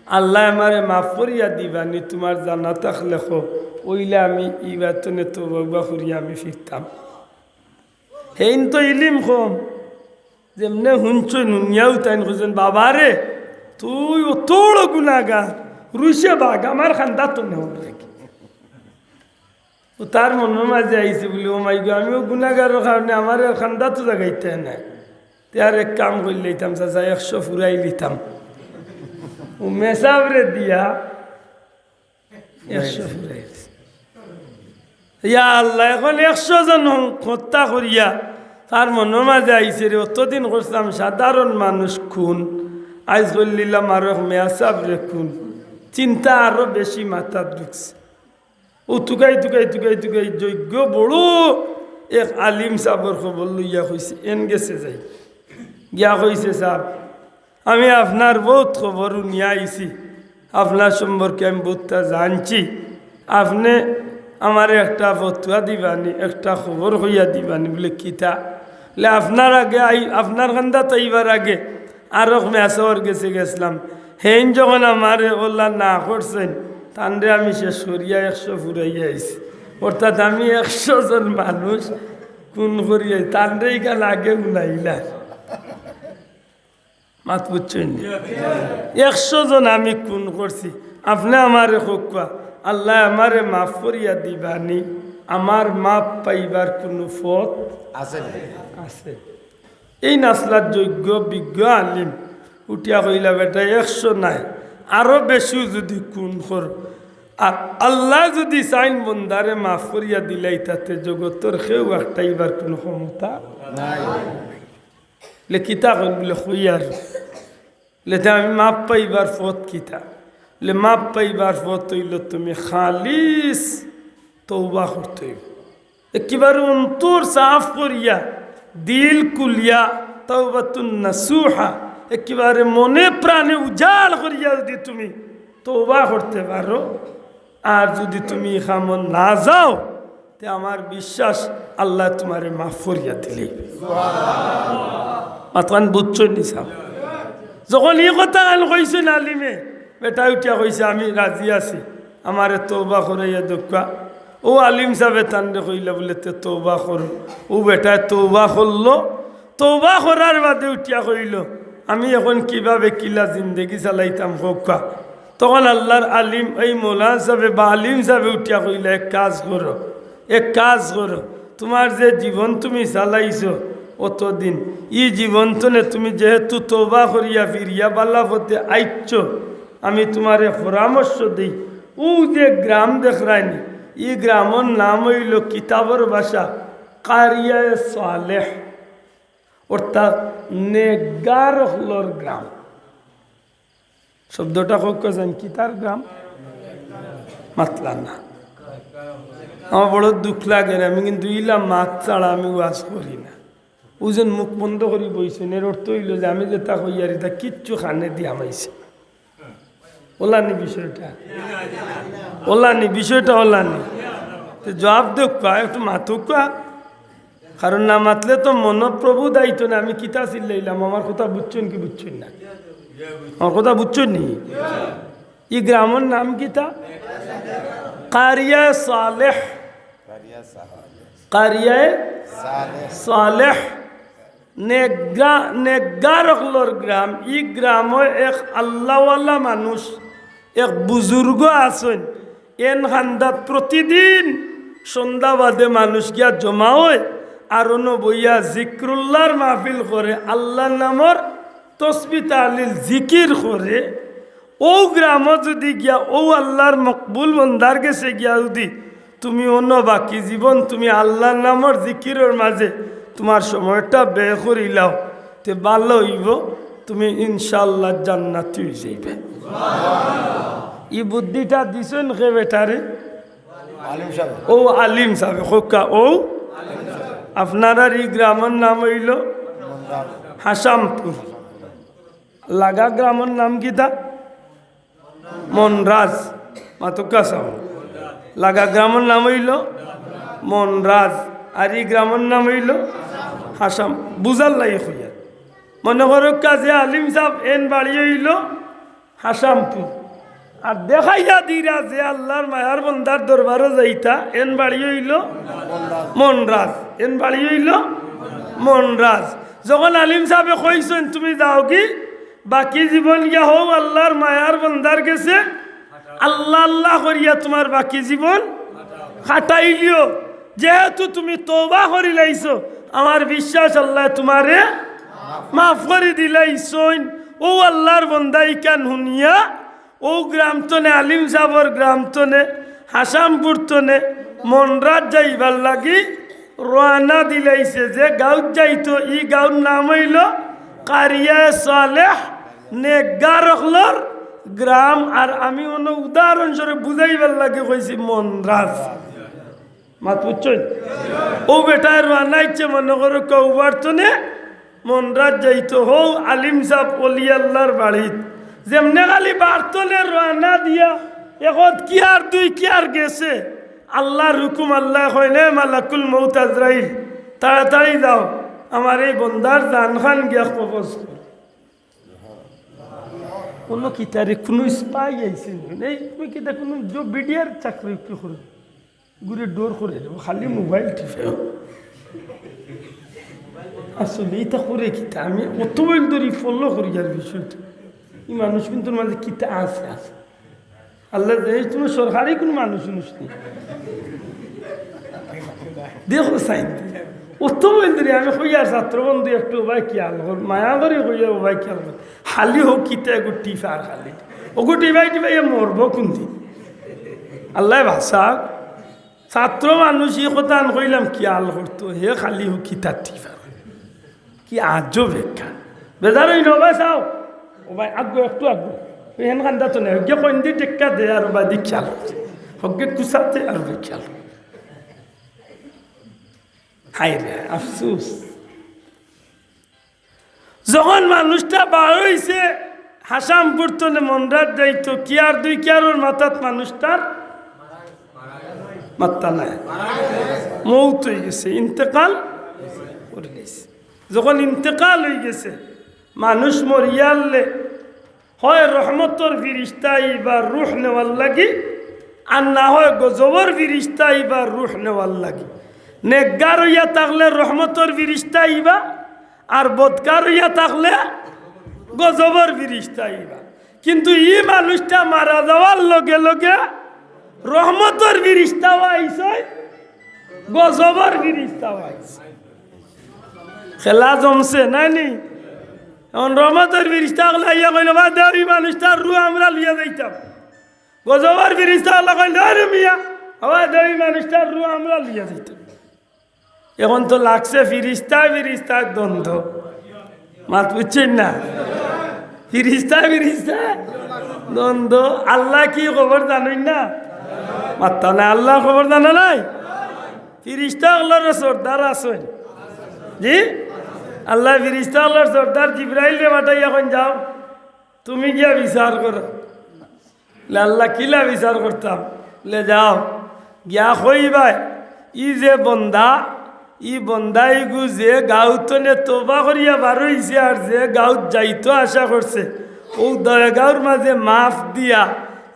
আল্লায় আমারে মাফ করিয়া দিবানি, তুমার জানা থাকলে কও, অইলে আমি ইবার তনে তওবা করিয়া আমি ফিরতাম।" হেইন তো ইলিম কম, যেমনে হুনছইন, হুনিয়াউ তাইন কইছইন, "বাবা রে, তুই অত বড় গুনাগার, রুইসে বাগ, আমার কান্দাত নেওয়া লাগে।" ও তার মনর মাঝে আইছে বুলে, "ও মাই গো, আমিও গুনাগারর কারণে আমারে কান্দাত জাগাইতে নায়। তে আর এক কাম করিলাইতাম, চাচা, একশো ফুরাইলিতাম।" ও মেসাবরে দিয়া একশো ফুরাইছে। ইয়া আল্লাহ, এখন একশো জন হং-, হত্যা করিয়া তার মনর মাঝে আইছে রে, অতদিন করছিলাম সাধারণ মানুষ খুন, আইজ করিলিলাম আরো এক মেসাবরে খুন। চিন্তা আরো বেশি মাথাত ঢুকছে। ও তুকাই তুকাই তুকাই তুকাই যোগ্য বড় এক আলিম সাবর খবর লইয়া কইছে, এন গেছে যাই। গিয়া কইছে, "সাব, আমি আপনার বউত খবর হুনিয়া আইছি, আপনার সম্পর্কে আমি বউততা জানছি। আপনে আমারে একটা ফতুয়া দিবানি, একটা খবর কইয়া দিবানি।" বুলে, "কিতা?" বুলে, "আপনার আগে আই-, আপনার কান্দাত আইবার আগে আরক মেসাবর গেছে গেছলাম, হেইন যখন আমারে অলা না করছইন, তানরে আমি শেষ করিয়া একশো ফুরাইয়া আইছি।" অর্থাৎ আমি একশো জন মানুষ খুন করিয়া, তানরে ইখান আগে হুনাইলা। মাত বুঝছইন নি? একশো জন আমি খুন করছি, আপনে আমারে কউক্কা, আল্লায় আমারে মাফ করিয়া দিবানি, আমার মাফ পাইবার কুনু পথ আছে নি? আছে। এইন আছলা যোগ্য বিজ্ঞ আলিম উঠিয়া কইলা, "বেটা, একশো নায়, আরো বেশিও যুদি খুন কর, আর আল্লায় যুদি চাইন বন্দারে মাফ করিয়া দিলাইতা, তে জগতর কেউ আটকাইবার কুনু ক্ষমতা নাই।" বুলে, "কিতা কইন?" বুলে, "কইয়ার।" বুলে, "তে আমি মাফ পাইবার পথ কিতা?" বুলে, "মাফ পাইবার পথ অইলো তুমি খালিস তওবা করতে অইবো, একেবারে অন্তর সাফ করিয়া, দিল খুলিয়া, তাওবাতুন নাসুহা, একেবারে মনে প্রাণে উজাড় করিয়া যুদি তুমি তওবা করতে পারো, আর যুদি তুমি ই কামো না যাও, তে আমার বিশ্বাস আল্লায় তুমারে মাফ করিয়া দিলাইবা।" মাতখান বুঝছইন নি সাব? যখন ই কথাখান কইছইন আলিমে, বেটায় উঠিয়া কইছে, "আমি রাজি আছি, আমারে তওবা করাইয়া দেউক্কা।" অউ আলিম সাবে তানরে কইলা বুলে, "তে তওবা করো।" অউ বেটায় তওবা করলো, তওবা করার বাদে উঠিয়া কইলো, "আমি এখন কিভাবে কিলা জিন্দেগি চালাইতাম কউক্কা।" তখন আল্লার আলিম, এই মৌলানা সাবে বা আলিম সাবে উঠিয়া কইলা, "এক কাজ করো, এক কাজ করো, তুমার যে জীবন তুমি চালাইছো অতদিন, ই জীবন তনে তুমি যেহেতু তওবা করিয়া ফিরিয়া বালা পথে আইছো, আমি তুমারে পরামর্শ দেই, অউ যে গ্রাম দেখরায়নি, ই গ্রামর নাম অইলো কিতাবর ভাষা কারিয়ায়ে সালেহ।" অর্থাৎ নেকগার অকলর গ্রাম। শব্দটা কউক্কা জান, কিতার গ্রাম? মাতলা না। আমার বড় দুখ লাগে রে, আমি কিন্তু ইলা মাত ছাড়া আমি ওয়াজ করি না। অউ যেন মুখ বন্ধ করি বইছইন, এর অর্থ অইলো যে আমি যেটা কইয়ার ইটা কিচ্ছু কানে দিয়া হামাইছে। অলানি বিষয়টা। অলানি বিষয়টা অলানি। তে জবাব দেউক্কা, একটু মাতউক্কা। কারণ না মাতলে তো মনপ্রবোধ আইতো না। আমি কিতা চিল্লাইলাম, আমার কথা বুঝছইন কি বুঝছইন না? আমার কথা বুঝছইন নি? ই গ্রামর নাম কিতা? কারিয়ায়ে সালেহ। কারিয়ায়ে সালেহ। নেকগা-, নেকগার অকলর গ্রাম। ই গ্রামো এক আল্লাওয়ালা মানুষ, এক বুজুর্গ আছইন। এন কান্দাত প্রতিদিন সন্ধ্যা বাদে মানুষ গিয়া জমা অয়, আর অনো বইয়া জিক্রুল্লাহর মাহফিল করে, আল্লার নামর তসবি তাহলিল জিকির করে। অউ গ্রামো যুদি গিয়া অউ আল্লার মকবুল বন্দার গেছে গিয়া যুদি তুমি অনো বাকি জীবন তুমি আল্লার নামর জিকিরর মাঝে তুমার সময়টা ব্যয় করিলাও, তে ভালা অইবো, তুমি ইনশাআল্লাহ জান্নাতি অইযাইবায়। ই বুদ্ধিটা দিছইন কে বেটারে? আলিম সাবে। অউ আলিম সাবে, কউক্কা অউ। আপনারার ই গ্রামর নাম অইলো হাসামপুর। লাগা গ্রামর নাম কিতা? মনরাজ। মাতউক্কা চাও। লাগা গ্রামর নাম অইলো মনরাজ, আর ই গ্রামর নাম অইলো হাসাম। বুঝার লাগি কইয়ার। মনো করউক্কা যে আলিম সাব, এন বাড়ি অইলো হাসামপুর। আর দেখাইয়া দিরা যে আল্লার মায়ার বন্দার দরবারো যাইতা, এন বাড়ি অইলো মনরাজ, এন বাড়ি অইলো মনরাজ। যখন আলিম সাবে কইছইন, "তুমি যাওগি, বাকি জীবন গিয়া হউ আল্লার মায়ার বন্দার গেছে, আল্লা আল্লা করিয়া তুমার বাকি জীবন কাটাইলিও, যেহেতু তুমি তওবা করিলাইছো, আমার বিশ্বাস আল্লায় তুমারে মাফ করি দিলাইছইন।" অউ আল্লার বন্দা ইখান হুনিয়া অউ গ্রাম তনে, আলিম সাবর গ্রাম তনে, হাসামপুর তনে মনরাত যাইবার লাগি রওয়ানা দিলাইছে। যে গাউত যাইতো, ই গাউর নাম অইলো কারিয়ায়ে সালেহ, নেকগার অকলর গ্রাম। আর আমি অনো উদাহরণস্বরূপ বুঝাইবার লাগি কইছি মনরাত। মাত বুঝছইন? অউ বেটায় রওয়ানা অইছে, মনো করো কউবার তনে মনরাত যাইতো, হউ আলিম সাব অলি আল্লার বাড়িত। যেমনে খালি বার তনে রওয়ানা দিয়া, একত কিয়ার দুই কিয়ার গেছে, আল্লার হুকুম, আল্লায় কইন, "এ মালাকুল মউত আজরাইল, তাড়াতাড়ি যাও, আমার এই বন্দার জানখান গিয়া কবজ করো।" কুনু কিতারে, কুনু spy আইছে নি? এই তুমি কিতা কুনু জো-, বিডিআর চাকরি কি করো? ঘুরে ডর করে দেবো, খালি মোবাইল টিপে। আসলে ইতা করে কিতা? আমি অত বইল ধরি follow করি আর বিষয়টা। ই মানুষ কিন্তু মাঝে কিতা আছে, আছে। আল্লায় জানে, তুমি সরকারি কুনু মানুষ উনুষ নি। দেখো সাইন। অত বইল ধরি আমি কইয়ার ছাত্র বন্ধু একটু ওবায় খিয়াল কর, মায়া করি কইয়ার ওবায় খিয়াল কর। খালি হউ কিতা এগু টিপার খালি। অগু টিপাই টিপাই এ মরবো কুনদিন? আল্লায় বাঁচাউক। ছাত্র মানুষ ই কথাখান কইলাম খিয়াল করতো, হে খালি হউ কিতা টিপার। কি আজব একখান। বেজার অইন, ওবায় চাও। ওবায় আগুয়াও, একটু আগুয়াও। অউ হেন কান্দাত নায়। অগিয়ে কইন্দি টেক্কা দে আর ওবায়দি খিয়াল করছে। হগ্গে কুচাতে আর ওবায় খিয়াল করছে। হায় রে, আফসোস। যখন মানুষটা বার অইছে, হাসামপুর তনে মনরাত যাইতো, কিয়ার দুই কিয়ারর মাথাত মানুষটার মাত্তা নাই। মউত অইগেছে, ইন্তেকাল করিলাইছে। যখন ইন্তেকাল অইগেছে, মানুষ মরিয়ারলে হয় রহমতর ফিরিস্তা আইবা রুহ নেওয়ার লাগি, আর না হয় গজবর ফিরিস্তা আইবা রুহ নেওয়ার লাগি। নেকগার অইয়া থাকলে রহমতর ফিরিস্তা আইবা, আর বদকার অইয়া থাকলে গজবর ফিরিস্তা আইবা। কিন্তু ই মানুষটা মারা যাওয়ার লগে লগে রহমতর ফিরিস্তাও আইছে, গজবর ফিরিস্তাও আইছে। খেলা জমছে, নায় নি? অখন রহমতর ফিরিস্তা অকলে আইয়া কইন, "ওবায় দেও, ই মানুষটার রুহ আমরা লইয়া যাইতাম।" গজবর ফিরিস্তা অকলে কইন, "আরে মিয়া, ওবায় দেও, ই মানুষটার রুহ আমরা লইয়া যাইতাম।" অখন তো লাগছে ফিরিস্তায় ফিরিস্তার দ্বন্দ্ব। মাত বুঝছইন না? ফিরিস্তায় ফিরিস্তার দ্বন্দ্ব। আল্লায় কি খবর জানইন না? মাত্তা নাই, আল্লার খবর জানা নাই? ফিরিস্তা অকলর সর্দার আছইন। জি? আল্লায় ফিরিস্তা অকলর সর্দার জিব্রাইলরে পাঠাইয়া কইন, "যাও, তুমি গিয়া বিচার করো।" লে আল্লায় কিলা বিচার করতাম? লে যাও, গিয়া কইবায়, ই যে বন্দা, ই বন্দা ইগু যে গাউত তনে তওবা করিয়া বার অইছে আর যে গাউত যাইতো আশা করছে, অউ দয় গাউর মাঝে মাফ দিয়া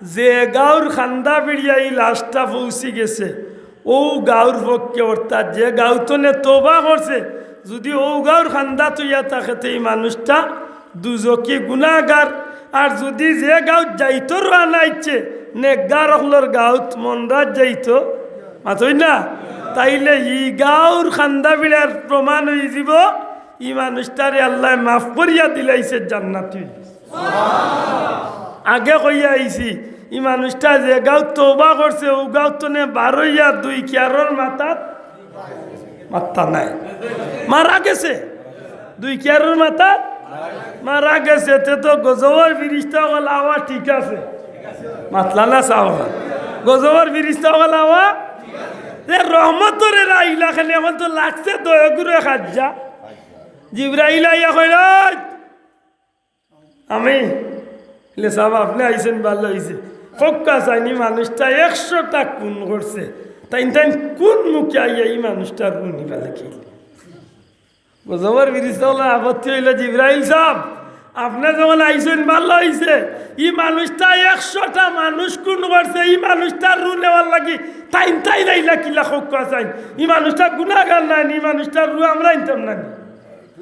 যে গাউর কান্দা বিড়িয়া ই লাশটা পৌঁছি গেছে, অউ গাউর পক্ষে, অর্থাৎ যে গাউত তনে তওবা করছে, যুদি অউ গাউর কান্দাত অইয়া থাকে, তে ই মানুষটা দুজখি গুনাগার। আর যুদি যে গাউত যাইতো রওয়ানা অইছে, নেকগার অকলর গাউত মনরাত যাইতো, মাতইন না? তাইলে ই গাউর কান্দা বিড়ার প্রমাণ অইযিবো, ই মানুষটারে আল্লায় মাফ করিয়া দিলাইছে, জান্নাতি অইগেছে। আগে কইয়া আইছি, ই মানুষটা যে গাউত তওবা করছে, অউ গাউত তনে বার অইয়া দুই কিয়ারর মাথাত মাত্তা নাই। মারা গেছে। দুই কিয়ারর মাথাত মারা গেছে। তে তো গজবর ফিরিস্তা অকল আওয়া ঠিক আছে। মাতলা না চাও। গজবর ফিরিস্তা অকল আওয়া। তে রহমতর এরা আইলা কেনে, অখন তো লাগছে দয়গুরে খাজ্জা। জিব্রাইল আইয়া কইল, "ওই, আমি, বলে, "সাব, আপনে আইছইন, ভালা অইছে। কউক্কা চাইন, ই মানুষটা একশোটা খুন করছে, তাইন তাইন কুন মুখে আইয়া ই মানুষটার রু নিবা লাগি?" গজবর ফিরিস্তা অকলর আপত্তি অইলো, "জিব্রাইল সাব, আপনে যখন আইছইন, ভালা অইছে। ই মানুষটা একশোটা মানুষ খুন করছে, ই মানুষটার রু নেওয়ার লাগি তাইন তাইন আইলা কিলা, কউক্কা চাইন? ই মানুষটা গুনাগার নায়নি, ই মানুষটার রু আমরা নিতাম নায়নি?"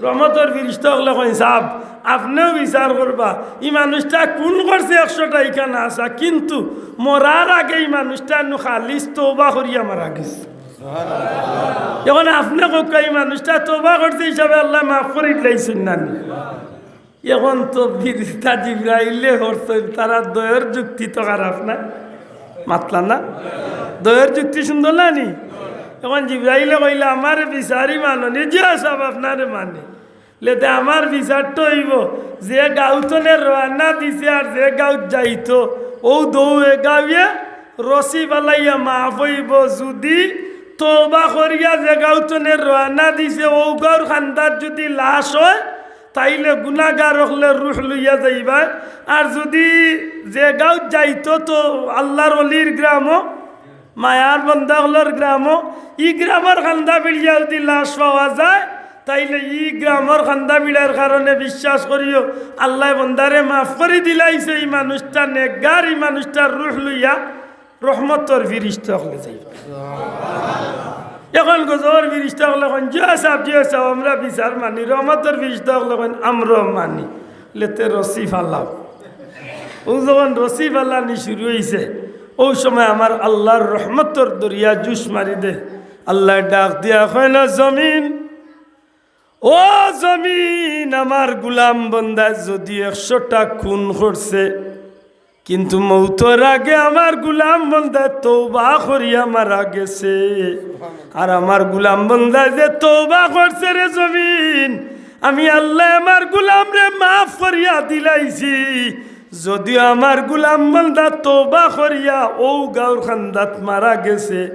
রহমতর ফিরিস্তা অকলে কইন, "সাব, আপনেও বিচার করবা, ই মানুষটা খুন করছে একশোটা, ইখান হাছা, কিন্তু মরার আগে ই মানুষটা নু খালিস তওবা করিয়া মারা গেছে। এখন আপনে কউক্কা, ই মানুষটা তওবা করছে হিসাবে আল্লায় মাফ করি দিলাইছইন না নি?" এখন তো ফিরিস্তা জিব্রাইলে করছইন, তারার দয়র যুক্তি তো খারাপ না, মাতলা না? দয়র যুক্তি সুন্দর না নি? এখন জিব্রাইলে কইলা, "আমারে বিচারি মানো নি?" "জি সাব, আপনারে মানি।" লেতে আমার বিচারটা অইবো, যে গাঁও তনে রওয়ানা দিছে আর যে গাঁওত যাইতো, অউ দৌ এ গাঁওয়ে রশি ফালাইয়া মাফ অইবো। যুদি তওবা করিয়া যে গাঁও তনে রওয়ানা দিছে, অউ গাঁওর কান্দাত যুদি লাশ অয়, তাইলে গুনাগার অকলে রুহ লইয়া যাইবা। আর যুদি যে গাঁওত যাইতো তো আল্লার অলির গ্রামো, মায়ার বন্দা অকলর গ্রামো, ই গ্রামর কান্দা বিড়িয়া যুদি লাশ পাওয়া যায়, তাইলে ই গ্রামর কান্দা বিড়ার কারণে বিশ্বাস করিও, আল্লায় বন্দারে মাফ করি দিলাইছে। ই মানুষটা নেকগার, ই মানুষটার রুহ লইয়া রহমতর ফিরিস্তা অকলে যাইবা। এখন গজবর ফিরিস্তা অকলে কইন, "জি সাব, জি সাব, আমরা বিচার মানি।" রহমতর ফিরিস্তা অকলে কইন, "আমরাও মানি।" লেতে রশি ফালাও। অউ যখন রশি ফালানি শুরু অইছে, অউ সময় আমার আল্লার রহমতর দরিয়া জুশ মারি দে। আল্লায় ডাক দিয়া কইন, "জমিন, ও জমিন, আমার গুলাম বন্দায় যুদি একশোটা খুন করছে, কিন্তু মৌতর আগে আমার গুলাম বন্দায় তওবা করিয়া মারা গেছে। আর আমার গুলাম বন্দায় যে তওবা করছে রে জমিন, আমি আল্লায় আমার গুলামরে মাফ করিয়া দিলাইছি। যদিও আমার গুলাম বন্দা তওবা করিয়া অউ গাঁওর কান্দাত মারা গেছে,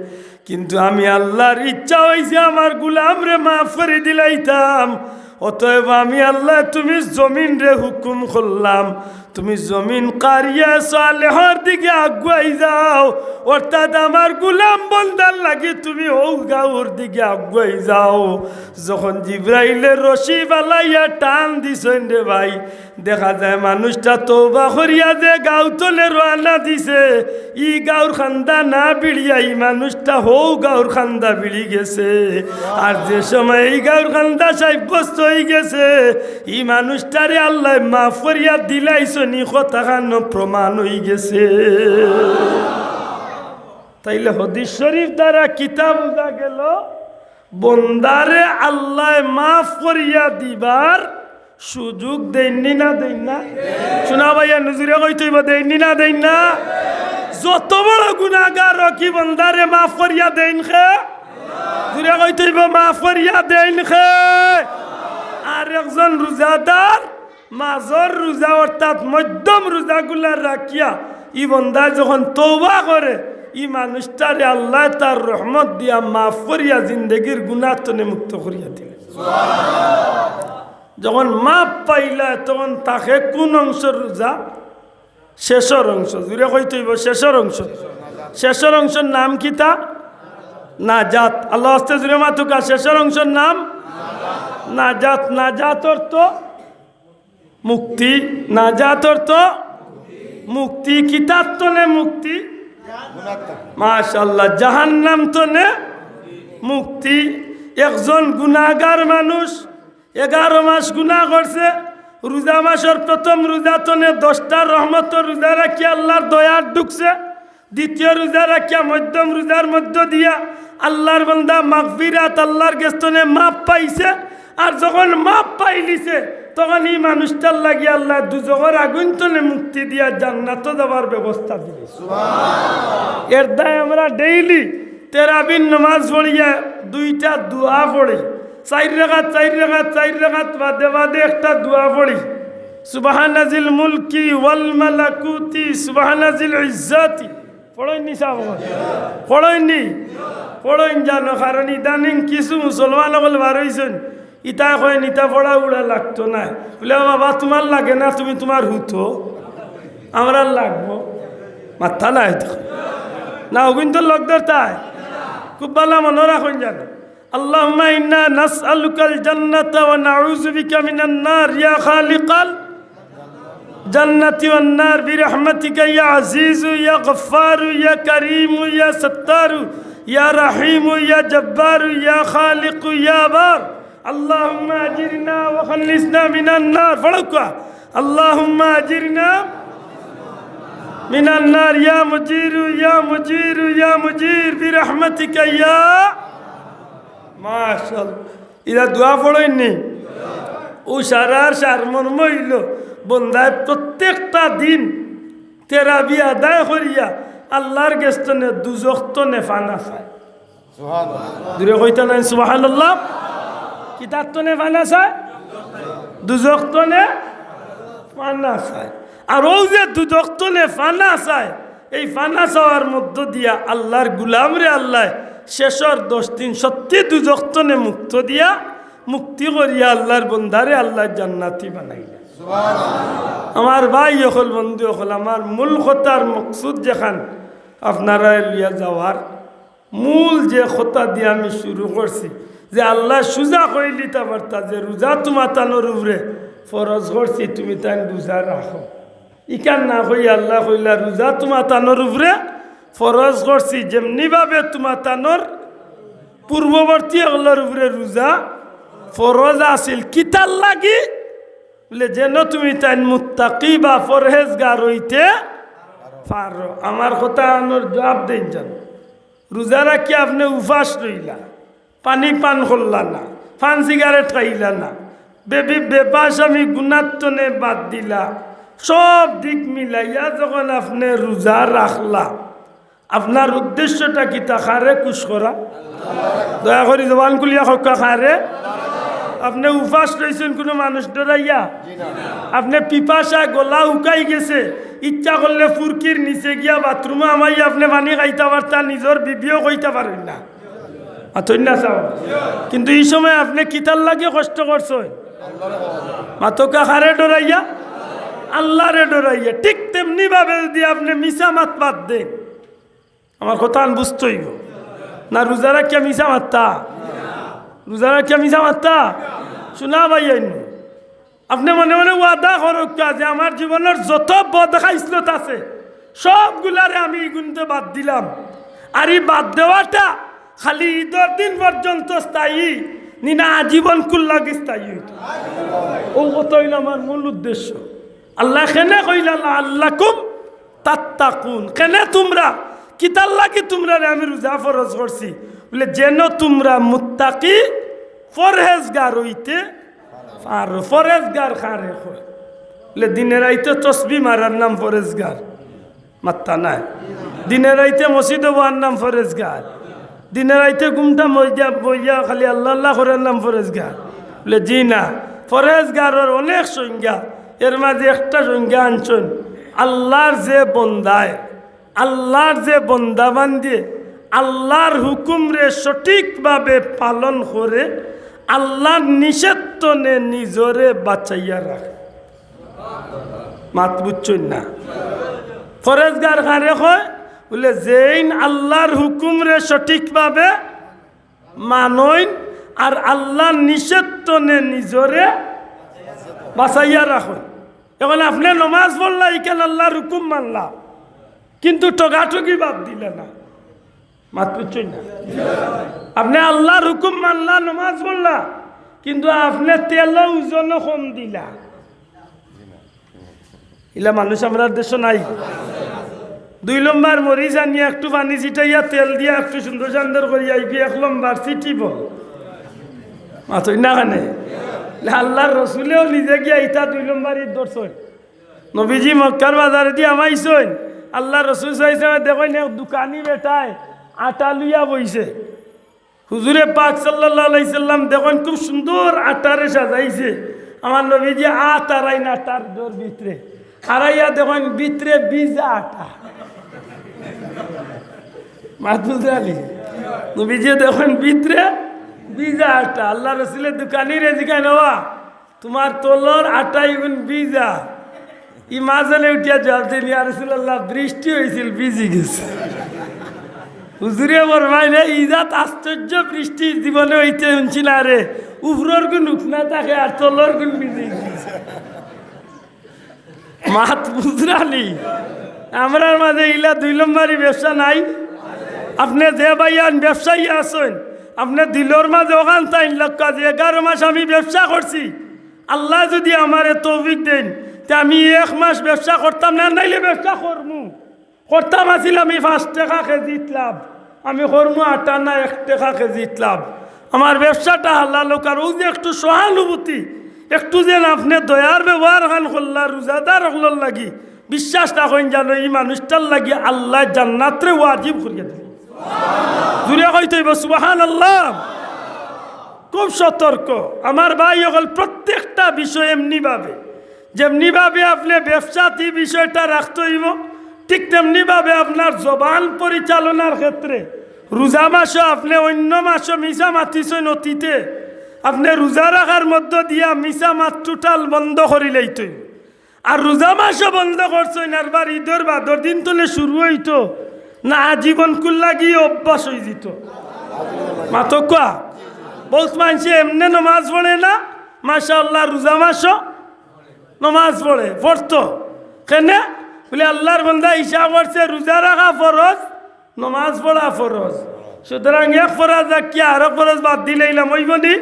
কিন্তু আমি আল্লার ইচ্ছা অইছে আমার গুলামরে মাফ করি দিলাইতাম। অতএব আমি আল্লায় তুমি জমিনরে হুকুম করলাম, তুমি জমিন কারিয়া সালেহর দিকে আগুয়াই যাও, অর্থাৎ আমার গুলাম বন্দার লাগি তুমি অউ গাঁওর দিকে আগুয়াই যাও।" যখন জিব্রাইলে রশি ফালাইয়া টান দিছইন রে ভাই, দেখা যায় মানুষটা তওবা করিয়া যে গাঁও তনে রওয়ানা দিছে, ই গাঁওর কান্দা না বিড়িয়া ই মানুষটা হউ গাঁওর কান্দা বিড়ি গেছে। আর যে সময় ই গাঁওর কান্দা সাব্যস্ত অইগেছে, ই মানুষটারে আল্লায় মাফ করিয়া দিলাইছইন, ই কথাখান প্রমাণ অইগেছে। তাইলে হাদিস শরীফ দ্বারা কিতা বুঝা গেল? বন্দারে আল্লায় মাফ করিয়া দিবার সুযোগ দেইননি না দেইন না? শুনা ভাইয়া, জুরে কইতে অইবো, দেইননি না দেইন না? যত বড় গুনাগার অউক, ই বন্দারে মাফ করিয়া দেইন কে? জুরে কইতে অইবো, মাফ করিয়া দেইন কে? আর একজন রোজাদার মাজর রোজা অর্থাৎ মধ্যম রোজাগুলা রাখিয়া ই বন্দায় যখন তওবা করে, ই মানুষটারে আল্লায় তার রহমত দিয়া মাফ করিয়া জিন্দেগির গুনা তনে মুক্ত করিয়া দিলে। যখন মাফ পাইলা, তখন থাকে কুন অংশর রোজা? শেষর অংশ। জুরে কইতে অইবো, শেষর অংশ। শেষর অংশর নাম কিতা? নাজাত। আল্লার ওয়াস্তে জুরে মাতুক্কা, শেষর অংশর নাম নাজাত। নাজাত অর্থ মুক্তি। নাজাত অর্থ মুক্তি। কিতার তনে মুক্তি? মাশাআল্লাহ, জাহান্নাম তনে মুক্তি। একজন গুনাগার মানুষ, এগারো মাস গুনা করছে, রোজা মাসর প্রথম রোজা তনে দশটা রহমতর রোজা রাখি আল্লার দয়াত ঢুকছে, দ্বিতীয় রোজা রাখিয়া মধ্যম রোজার মধ্য দিয়া আল্লার বন্দা মাগফিরাত, আল্লার গেছ তনে মাফ পাইছে। আর যখন মাফ পাইলিছে, তখন ই মানুষটার লাগি আল্লায় দুজখর আগুইন তনে মুক্তি দিয়া জান্নাতো যাবার ব্যবস্থা দিলিছে। এর দায় আমরা ডেইলি তেরাবির নমাজ পড়িয়া দুইটা দোয়া পড়ি, চাইর রাকাত, চাইর রাকাত, চাইর রাকাত বাদে বাদে একটা দোয়া পড়ি, সুবহানাজিল মুলকি ওয়াল মালাকুতি, সুবহানাজিল ইজ্জাতি। পড়ইন নি সাব? পড়ইন নি? পড়ইন জানো, কারণ ইদানিং কিছু মুসলমান অকল বার অইছইন, ইতায় কইন, ইতা পড়া উড়া লাগতো নায়। বুলে, "বাবা, তুমার লাগে না, তুমি তুমার হুতো, আমরার লাগবো।" মাত্তা নাই তো। না, অগুইন তো লগ ধরতায়। খুব ভালা মনো রাখইন জানো। اللهم إنا نسألك الجنة ونعوذ بك من النار يا خالق الجنة والنار برحمتك يا عزيز يا غفار يا كريم يا ستار يا رحيم يا جبار يا خالق يا بار. اللهم أجرنا وخلصنا من النار. পড়উক্কা। اللهم أجرنا من النار يا مجير يا مجير يا مجير برحمتك يا। মাশাআল্লাহ। ইরা দোয়া পড়ইন নি? অউ সারার সারমর্ম অইলো, বন্দায় প্রত্যেকটা দিন তেরাবি আদায় করিয়া আল্লার গেছ তনে দুজখ তনে ফানা চায়। সুবহানাল্লাহ। জুরে কইতা নায় সুবহানাল্লাহ? কিতার তনে ফানা চায়? দুজখ তনে ফানা চায়। আর অউ যে দুজখ তনে ফানা চায়, এই ফানা চাওয়ার মধ্য দিয়া আল্লার গুলামরে আল্লায় শেষর দশ দিন সত্যি দুজখ তনে মুক্ত দিয়া, মুক্তি করিয়া আল্লার বন্দারে আল্লায় জান্নাতি বানাইলা। আমার ভাই অকল, বন্ধু অকল, আমার মূল কথার মকসুদ যেখান আপনারারে লইয়া যাওয়ার, মূল যে কথা দিয়া আমি শুরু করছি, যে আল্লায় সুজা কইলিতা পারতা যে রোজা তুমাতানর উপরে ফরজ করছি, তুমি তাইন রোজা রাখো। ইখান না কইয়া আল্লায় কইলা, রোজা তুমাতানর উপরে ফরজ করছি, যেমনি ভাবে তুমাতানর পূর্ববর্তী অকলর উপরে রোজা ফরজ আছিল। কিতার লাগি? বুলে, যেন তুমি তাইন মুত্তাকি বা পরহেজগার অইতে পারো। আমার কথা আনর জুয়াব দেইন জানো। রোজা রাখিয়া আপনে উপাস রইলা, পানি পান করলা না, পান সিগারেট খাইলা না, বেবি-, বেপা স্বামী গুনার তনে বাদ দিলা, সব দিক মিলাইয়া যখন আপনে রোজা রাখলা, আপনার উদ্দেশ্যটা কিতা? কারে খুশ করা? দয়া করি জবান খুলিয়া কউক্কা, কারে? আপনে উপাস রইছইন কুনু মানুষ ডরাইয়া? আপনে পিপাসায় গলা হুকাই গেছে, ইচ্ছা করলে ফুরকির নিচে গিয়া বাথরুমো হামাইয়া আপনে পানি খাইতা পারতা, নিজর বিবিও কইতা পারইন না। আতইন না চাও। কিন্তু ই সময় আপনে কিতার লাগি কষ্ট করছইন? মাতউক্কা, কারে ডরাইয়া? আল্লারে ডরাইয়া। ঠিক তেমনি ভাবে যুদি আপনে মিছা মাত বাদ দেইন, আমার কথাখান বুঝতে অইবো। না রোজা রাখিয়া মিছা মাততা? রোজা রাখিয়া মিছা মাততা? হুনা ভাইয়াইন, আপনে মনে মনে ওয়াদা করউক্কা যে আমার জীবনর যত বদ খাইসলত আছে, সবগুলারে আমি ইগুনতে বাদ দিলাম। আর ই বাদ দেওয়াটা খালি ইদর দিন পর্যন্ত স্থায়ী, নি না আজীবনকুর লাগি স্থায়ী অইতো? অউ কথা অইলো আমার মূল উদ্দেশ্য। আল্লায় কেনে কইলা, "লাআল্লাকুম তাত্তাকুন।" কেনে তুমরা, কিতার লাগি তুমরারে আমি রোজা ফরজ করছি? বুলে, "যেন তুমরা মুত্তাকি, পরহেজগার অইতে পারো।" পরহেজগার কারে কয়? বুলে, "দিনে রাইতে তসবি মারার নাম পরহেজগার।" মাত্তা নায়। দিনে রাইতে মসজিদো বওয়ার নাম পরহেজগার। দিনে রাইতে ঘুমটা মইয়া বইয়া খালি আল্লাহ আল্লাহ করার নাম পরহেজগার। বুলে, "জি না, পরহেজগারর অনেক সংজ্ঞা, এর মাঝে একটা সংজ্ঞা আনছইন, আল্লার যে বন্দায়, আল্লার যে বন্দাবান্দিয়ে আল্লার হুকুমরে সঠিকভাবে পালন করে, আল্লার নিষেধ তনে নিজরে বাঁচাইয়া রাখে।" মাত বুঝছইন না? পরহেজগার কারে কয়? বুলে, যেইন আল্লার হুকুমরে সঠিকভাবে মানইন আর আল্লার নিষেধ তনে নিজরে বাঁচাইয়া রাখইন। এখন আপনে নমাজ পড়লা, ইখান আল্লার হুকুম মানলা, কিন্তু ঠগাঠগি বাদ দিলা না। মাত বুঝছইন না? আপনে আল্লার হুকুম মানলা, নমাজ পড়লা, কিন্তু আপনে তেলো ওজনো কম দিলা। ইলা মানুষ আমরার দেশো নাই। দুই লম্বার মরিচ আনিয়া একটু পানি ছিটাইয়া তেল দিয়া একটু সুন্দর সান্দর করিয়া ইবি এক লম্বার চিঠি বল। মাতইন না কেনে? ইলা আল্লার রসুলেও নিজে গিয়া ইতা দুই লম্বার ইদ ধরছইন। নবীজি মক্কার বাজারেদি হামাইছইন, আল্লার রসুল সাল্লাল্লাহু আলাইহি ওয়াসাল্লাম দেখইন এক দোকানি বেটায় আটা লইয়া বইছে। হুজুরে পাক সাল্লাল্লাহু আলাইহি সাল্লাম দেখইন খুব সুন্দর আটারে সাজাইছে। আমার নবীজি আত আরাইন আটার ডর ভিতরে, আরাইয়া দেখইন ভিতরে ভিজা আটা। মাহফুজ আলী নবীজি দেখইন ভিতরে ভিজা আটা। আল্লার রসুলে দোকানিরে জিগাইন, "ওবা, তুমার তলর আটা ইগুন ভিজা।" ই মাজনে উঠিয়া জুয়াব দেইন, "ইয়া রাসুলাল্লাহ, বৃষ্টি অইছিল, ভিজি গেছে।" হুজুরে ফরমাইন, "ই জাত আশ্চর্য বৃষ্টি জীবনে অইতে হুনছি না রে, উপরর গুন হুকনা থাকে আর তলর গুন ভিজি গেছে।" মাত বুজরানি? আমরার মাজে ইলা দুই নম্বরি ব্যবসা নাই? আপনে যে ভাইয়াইন ব্যবসায়ী আছইন, আপনে দিলর মাজে অখান চাইন লাউক্কা যে এগারো মাস আমি ব্যবসা করছি, আল্লায় যুদি আমারে তৌফিক দেইন, তে আমি এক মাস ব্যবসা করতাম না, নাইলে ব্যবসা করমু। করতাম আছিল আমি পাঁচ টেকা কেজিত লাভ, আমি করমু আটানা এক টেকা কেজিত লাভ। আমার ব্যবসাটা হালাল অউক, আর অউ যে একটু সহানুভূতি, একটু যেন আপনে দয়ার ব্যবহার খান করলা রোজাদার অকলর লাগি, বিশ্বাস রাখইন জানো ই মানুষটার লাগি আল্লায় জান্নাতরে ওয়াজিব করিয়া দিলা। জুরে কইতে অইবো সুবহানাল্লাহ। খুব সতর্ক আমার ভাই অকল, প্রত্যেকটা বিষয় এমনি ভাবে যেমনি ভাবে আপনে ব্যবসাত ই বিষয়টা রাখতে অইবো, ঠিক তেমনি ভাবে আপনার জবান পরিচালনার ক্ষেত্রে রোজা মাসো আপনে অইন্য মাসো মিছা মাতিছইন অতীতে, আপনে রোজা রাখার মধ্য দিয়া মিছা মাত total বন্ধ করিলাইতে অইবো। আর রোজা মাসো বন্ধ করছইন, আর বার ইদর বাদর দিন তনে শুরু অইতো না, আজীবনকুর লাগি অভ্যাস অইযিতো। মাতউক্কা, বউত মানষে এমনে নমাজ পড়ে না, মাশাআল্লাহ, রোজা মাসো নমাজ পড়ে, পড়তো। কেনে? বুলে, "আল্লার বন্দা হিসাব করছে, রোজা রাখা ফরজ, নমাজ পড়া ফরজ। সুতরাং এক ফরজ রাখিয়া আরক ফরজ বাদ দিলাইলাম, অইবো নি?"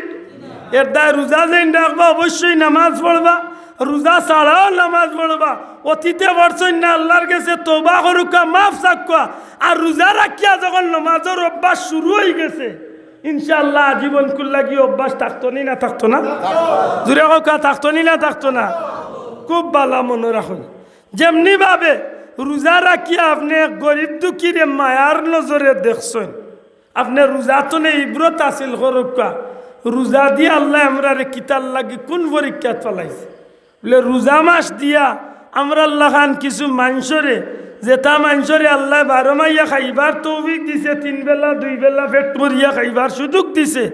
এর দায় রোজা যেইন রাখবা, অবশ্যই নমাজ পড়বা, রোজা ছাড়াও নমাজ পড়বা। অতীতে পড়ছইন না, আল্লার গেছে তওবা করউক্কা, মাফ চাউক্কা। আর রোজা রাখিয়া যখন নমাজর অভ্যাস শুরু অইগেছে, ইনশাআল্লাহ, আজীবনকুর লাগি অভ্যাস থাকতো নি না থাকতো না? জুরে কউক্কা, থাকতো নি না থাকতো না? খুব ভালা মনো রাখইন, যেমনি ভাবে রোজা রাখিয়া আপনে এক গরিব দুখিরে মায়ার নজরে দেখছইন, আপনে রোজা তনে ইবরত হাসিল করউক্কা। রোজা দিয়া আল্লায় আমরারে কিতার লাগি কুন পরীক্ষাত ফালাইছে? বুলে, রোজা মাস দিয়া আমরার লাখান কিছু মানষরে, যেতা মানষরে আল্লায় বারো মাইয়া খাইবার তৌফিক দিছে, তিন বেলা, দুই বেলা পেট ভরিয়া খাইবার সুযোগ দিছে,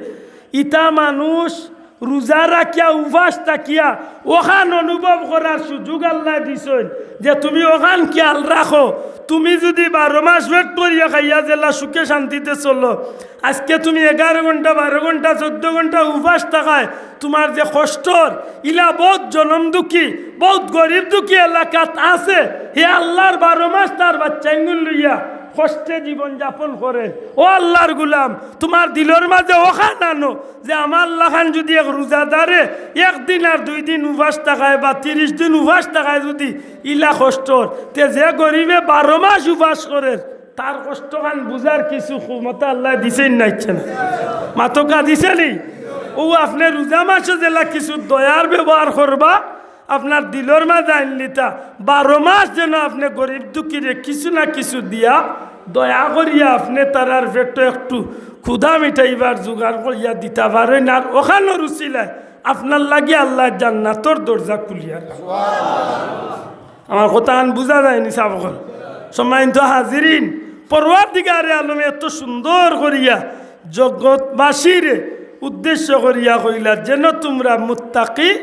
ইতা মানুষ রোজা রাখিয়া, উপাস থাকিয়া অখান অনুভব করার সুযোগ আল্লায় দিছইন যে তুমি অখান খিয়াল রাখো, তুমি যুদি বারো মাস পেট ভরিয়া খাইয়া যেলা সুখে শান্তিতে চলো, আজকে তুমি এগারো ঘন্টা, বারো ঘন্টা, চৌদ্দ ঘন্টা উপাস থাকায় তুমার যে কষ্টর, ইলা বউত জনম দুখি, বউত গরিব দুখি এলাকাত আছে, হে আল্লার বারো মাস তার বাচ্চাইনগুন লইয়া কষ্টে জীবন যাপন করে। ও আল্লার গুলাম, তুমার দিলর মাজে অখান আনো যে আমার লাখান যুদি এক রোজাদারে একদিন আর দুই দিন উপাস থাকায় বা তিরিশ দিন উপাস থাকায় যুদি ইলা কষ্টর, তে যে গরিবে বারো মাস উপাস করের, তার কষ্টখান বুঝার কিছু ক্ষমতা আল্লায় দিছইন না, ইচ্ছা না? মাতউক্কা, দিছে নি? অউ আপনে রোজা মাসো যেলা কিছু দয়ার ব্যবহার করবা, আপনার দিলর মাজে আইনলিতা, বারো মাস যেন আপনে গরিব দুখিরে কিছু না কিছু দিয়া, দয়া করিয়া আপনে তারার পেটো একটু ক্ষুধা মিটাইবার জোগাড় করিয়া দিতা পারইন। আর অখানর উছিলায় আপনার লাগি আল্লায় জান্নাতর দরজা খুলিয়া রাখইন। আমার কথাখান বুঝা যায়নি সাব অকল? সম্মানিত হাজিরিন, পরওয়ারদিগারে আলমে এত সুন্দর করিয়া জগৎবাসীরে উদ্দেশ্য করিয়া কইলা, "যেন তুমরা মুত্তাকি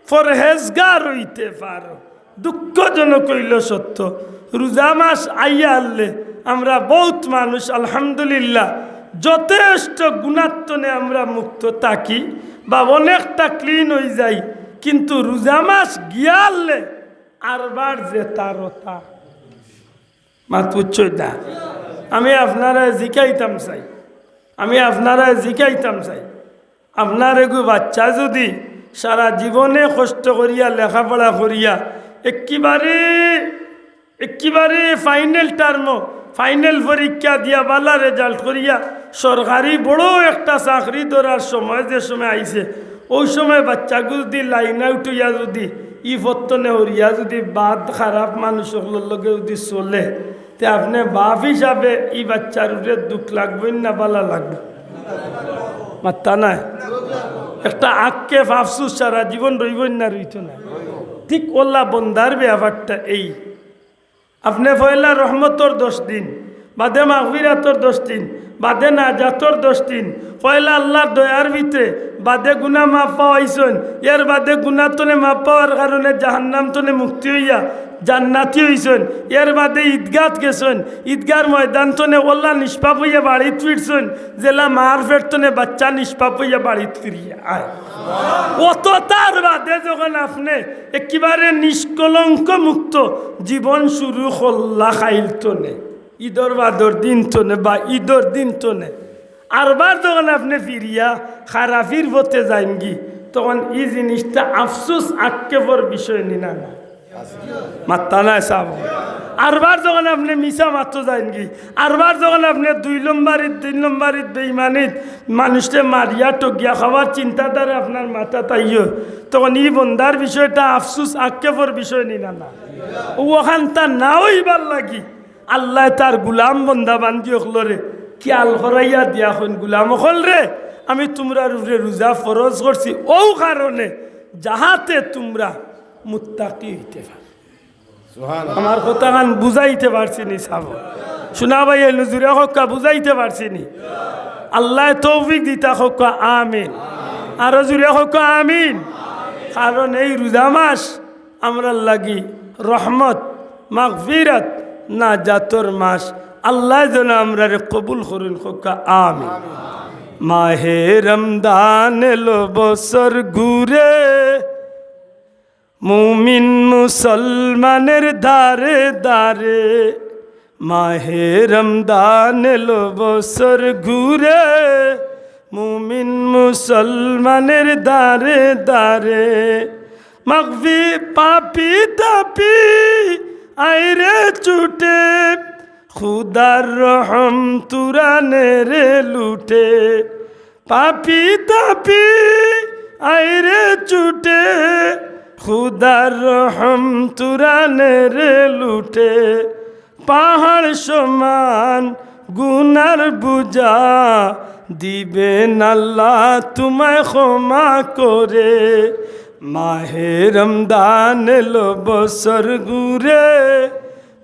পরহেজগার অইতে পারো।" দুঃখজনক অইলো সত্য, রোজা মাস আইয়া হারলে আমরা বউত মানুষ আলহামদুলিল্লাহ যথেষ্ট গুনাত্তনে আমরা মুক্ত থাকি বা অনেকটা clean অইযাই, কিন্তু রোজা মাস গিয়া হারলে আরবার যেতা অতা। মাত বুঝছইন না? আমি আপনারারে জিকাইতাম চাই, আমি আপনারারে জিকাইতাম চাই, আপনার এগু বাচ্চা যুদি সারা জীবনে কষ্ট করিয়া লেখাপড়া করিয়া একেবারে, একেবারে final term, final পরীক্ষা দিয়া ভালা result করিয়া সরকারি বড় একটা চাকরি ধরার সময় যে সময় আইছে, অউ সময় বাচ্চাগু যুদি line out অইয়া যুদি ই পথ তনে হরিয়া যুদি বাদ খারাপ মানুষ অকলর লগে যুদি চলে, তে আপনে বাপ হিসাবে ই বাচ্চার উপরে দুখ লাগবো না ভালা লাগবো? মাত্তা নাই। একটা আক্ষেপ আফসুস সারা জীবন রইবো না রইতো না? ঠিক অলা বন্দার ব্যাপারটা এই। আপনে পয়লা রহমতর দশ দিন, বাদে মাগফিরাতর দশ দিন, বাদে নাজাতর দশ দিন। পয়লা আল্লার দয়ার ভিতরে, বাদে গুনা মাফ পাওয়াইছইন, এর বাদে গুনা তনে মাফ পাওয়ার কারণে জাহান্নাম তনে মুক্তি অইয়া জান্নাতি অইছইন, এর বাদে ইদগাত গেছইন, ইদগার ময়দান তনে অলা নিষ্পাপ অইয়া বাড়িত ফিরছইন, যেলা মার পেট তনে বাচ্চা নিষ্পাপ অইয়া বাড়িত ফিরিয়া আয়। অততার বাদে যখন আপনে একেবারে নিষ্কলঙ্ক মুক্ত জীবন শুরু করলা কাইল তনে, ইদর বাদর দিন তনে বা ইদর দিন তনে আরবার যখন আপনে ফিরিয়া খারাপির পথে যাইনগি, তখন ই জিনিসটা আফসোস আক্ষেপর বিষয় নি না, না? মাত্তা নাই সাব। আরবার যখন আপনে মিছা মাতো যাইনগি, আরবার যখন আপনে দুই নম্বরিত, তিন নম্বরিত, বেইমানিত, মানুষরে মারিয়া ঠগিয়া খাওয়ার চিন্তাধারা আপনার মাথাত আইও, তখন ই বন্দার বিষয়টা আফসোস আক্ষেপর বিষয় নি না, না? অখানতা না অইবার লাগি আল্লায় তার গুলাম বন্দা বান্দি অকলরে খিয়াল করাইয়া দিয়া কইন, "গুলাম অকল রে, আমি তুমরার উপরে রোজা ফরজ করছি অউ কারণে যাহাতে তুমরা মুত্তাকি অইতে পারো।" সুবহানাল্লাহ। আমার কথাখান বুঝাইতে পারছি নি সাব? শুনা ভাই, এই জুরে কউক্কা বুঝাইতে পারছি নি? আল্লায় তৌফিক দিতা কউক্কা, আমিন। আরো জুরে কউক্কা, আমিন। কারণ এই রোজা মাস আমরার লাগি রহমত, মাগফিরাত, নাজাতর মাস। আল্লায় যেন আমরারে কবুল করইন, কউক্কা আমিন। মাহে রমজান এলো বছর ঘুরে, মুমিন মুসলমানের দারে দারে। মাহে রমজান এলো বছর ঘুরে, মুমিন মুসলমানের দারে দারে। মাগফি পাপি তাপি আইরে ছুটে, খুদার রহম তুরানের লুটে। পাপি তাপি আইরে ছুটে, খুদার রহম তুরানের লুটে। পাহাড় সমান গুনার বুঝা দিবেন আল্লাহ তোমায় ক্ষমা করে। মাহে রমজান এলো বছর ঘুরে,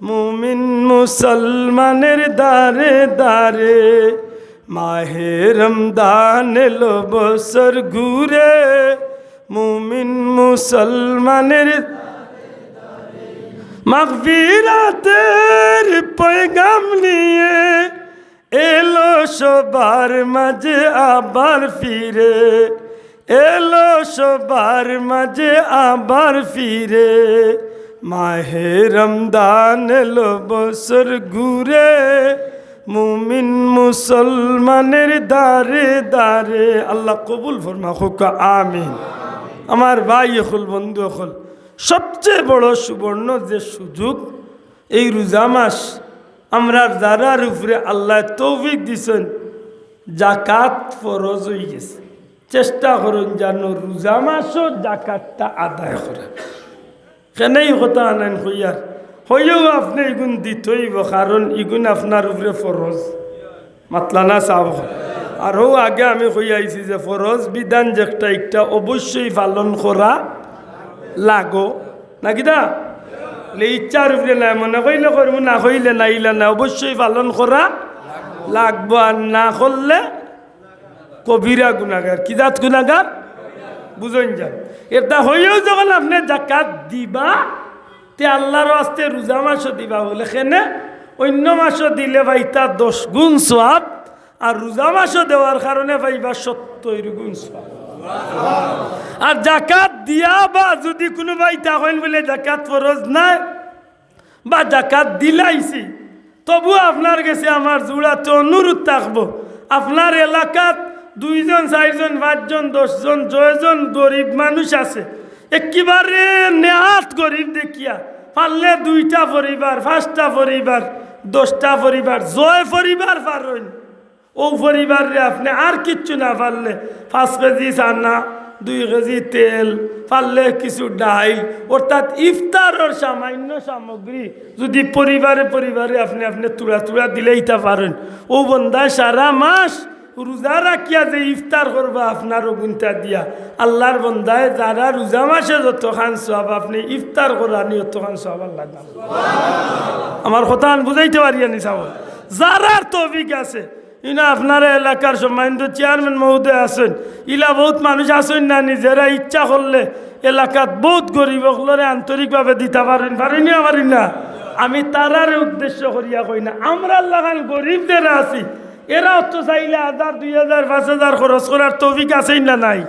মুমিন মুসলমানের দারে দারে। মাহে রমজান এলো বছর ঘুরে, মুমিন মুসলমানের মাগফিরাতের পয়গাম নিয়ে এলো সবার মাঝে আবার ফিরে, এলো সবার মাঝে আবার ফিরে। মাহে রমজান এলো বছর ঘুরে, মুমিন মুসলমানের দারে দারে। আল্লাহ কবুল ফরমা, কউক্কা আমিন। আমার ভাই অকল, বন্ধু অকল, সবচেয়ে বড় সুবর্ণ যে সুযোগ, এই রোজা মাস আমরার যারার উপরে আল্লায় তৌফিক দিছইন, জাকাত ফরজ অইগেছে। চেষ্টা করইন যেন রোজা মাসও জাকাতটা আদায় করা। কেনে ই কথা আনাইন কইয়ার, হইলেও আপনে ইগুন দিতে অইবো, কারণ ইগুন আপনার উপরে ফরজ। মাতলা না সাব? আর হউ আগে আমি কইয়া আইছি যে ফরজ বিধান যেটা, একটা অবশ্যই পালন করা লাগবো, নাকি দা? লে ইচ্ছার উপরে নায়, মনে কইলে করমু, না কইলে না, ইলা না, অবশ্যই পালন করা লাগবো। আর না করলে কবিরা গুনাগার। কি জাত গুনাগার? বুঝইন যান। এটা হইলেও যখন আপনে জাকাত দিবা, তে আল্লার ওয়াস্তে রোজা মাসও দিবা বলে, কেনে অইন্য মাসও দিলে পাইতা দশ গুণ সওয়াব, আর রোজা মাসও দেওয়ার কারণে পাইবা সত্তইর গুণ সওয়াব। আর জাকাত দিয়া বা যুদি কুনু ভাই তা কইন বলে জাকাত ফরজ নায়, বা জাকাত দিলাইছি, তবু আপনার গেছে আমার জুড়াতে অনুরোধ থাকবো, আপনার এলাকাত দুইজন, চাইরজন, পাঁচজন, দশজন, জয়জন গরিব মানুষ আছে, একেবারে নেহাত গরিব দেখিয়া, পারলে দুইটা পরিবার, পাঁচটা পরিবার, দশটা পরিবার, জয় পরিবার পারইন, অউ পরিবাররে আপনে আর কিচ্ছু না পারলে পাঁচ কেজি চানা, দুই কেজি তেল, পারলে কিছু ডাইল, অর্থাৎ ইফতারর সামান্য সামগ্রী যুদি পরিবারে পরিবারে আপনে আপনে তুড়া তুড়া দিলাইতা পারইন, অউ বন্দায় সারা মাস রোজা রাখিয়া যে ইফতার করবা আপনার অগুনতা দিয়া, আল্লার বন্দায় যারা রোজা মাসে যতখান সওয়াব আপনে ইফতার করানি অতখান সওয়াব আল্লায় দান। আমার কথাখান বুঝাইতে পারিয়ার নি সাব? যারার তৌফিক আছে, ইনো আপনারা এলাকার সম্মানিত চেয়ারম্যান মহোদয় আছইন, ইলা বউত মানুষ আছইন না নি, যেরা ইচ্ছা করলে এলাকাত বউত গরিব অকলরে আন্তরিকভাবে দিতা পারইন, পারইন না, পারইন না? আমি তারারে উদ্দেশ্য করিয়া কই না, আমরার লাখান গরিব যেরা আছি, এরাও তো চাইলে হাজার, দুই হাজার, পাঁচ হাজার খরচ করার তৌফিক আছেই না নাই?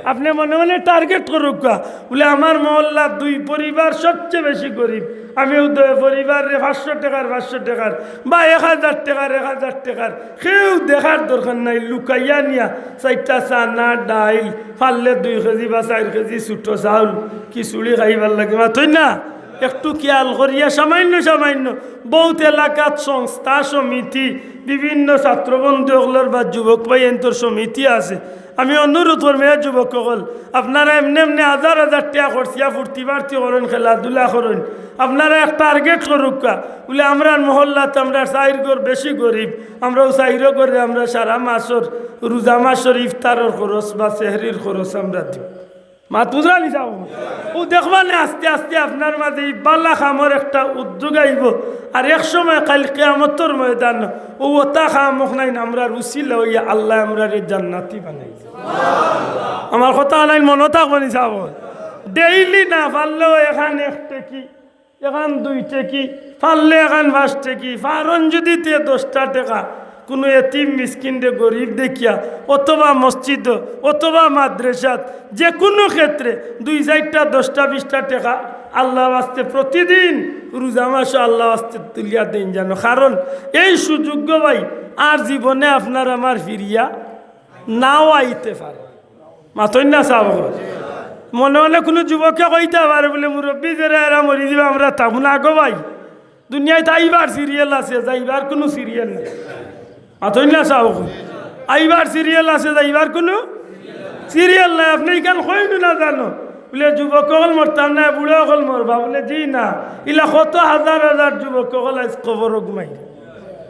আপনে মনে মনে টার্গেট করউক্কা, বুলে, "আমার মহল্লার দুই পরিবার সবচেয়ে বেশি গরিব, আমি অউ দুই পরিবাররে পাঁচশো টেকার, পাঁচশো টেকার বা এক হাজার টেকার, এক হাজার টেকার।" কেউ দেখার দরকার নাই, লুকাইয়া নিয়া চাইরটা চানা, ডাইল, পারলে দুই কেজি বা চাইর কেজি ছোট চাউল, খিচুড়ি খাইবার লাগি, মাতইন না? একটু খেয়াল করিয়া সামান্য সামান্য বউত এলাকাত সংস্থা, সমিতি, বিভিন্ন ছাত্রবন্ধু অকলর বা যুবক ভাইয়াইন্তর সমিতি আছে। আমি অনুরোধ করমু, এ যুবক অকল, আপনারা এমনে এমনে হাজার হাজার টেকা খরচিয়া ফুর্তি ফার্তি করইন, খেলাধুলা করইন, আপনারা এক টার্গেট করউক্কা, বুলে, "আমরার মহল্লাত আমরার চাইর ঘর বেশি গরিব, আমরা অউ চাইর ঘররে আমরা সারা মাসর, রোজা মাসর ইফতারর খরচ বা সেহরির খরচ আমরা দিমু।" মাত বুঝরা নি সাব? অউ দেখবা নে আস্তে আস্তে আপনার মাঝে ই বালা কামর একটা উদ্যোগ আইবো। আর এক সময় কাইল কিয়ামতর ময়দান অউ অতা কাম অকলর নামর উছিলা অইয়া আল্লায় আমরারে জান্নাতি বানাইবা। আমার কথা অকল মনো থাকবো নি সাব? ডেইলি না পারলেও এখান এক টেকি, এখান দুই টেকি, পারলে এখান পাঁচ টেকি, পারইন যুদি তে দশটা টেকা, কুনু এতিম মিসকিনরে গরিব দেখিয়া, অথবা মসজিদো, অথবা মাদ্রাসাত, যেকুনু ক্ষেত্রে দুই চাইরটা, দশটা, বিশটা টেকা আল্লার ওয়াস্তে প্রতিদিন রোজা মাসো আল্লার ওয়াস্তে তুলিয়া দেইন জানো। কারণ এই সুযোগ গো ভাই, আর জীবনে আপনার আমার ফিরিয়া নাও আইতে পারে। মাতইন না সাব? মনে মনে কুনু যুবকে কইতা পারে বুলে, "মুরব্বি যেরা এরা মরি যিবা, আমরা থাকমু না গো ভাই।" দুনিয়াত আইবার সিরিয়াল আছে, যাইবার কুনু সিরিয়াল নাই। মাতইন না সাব? আইবার সিরিয়াল আছে, যাইবার কুনু সিরিয়াল নাই। আপনে ইখান কইন না জানো বুলে, "যুবক অকল মরতাম না, বুড়া অকল মরবা।" বুলে, "জি না।" ইলা কত হাজার হাজার যুবক অকল আইজ কবরো ঘুমাইরা।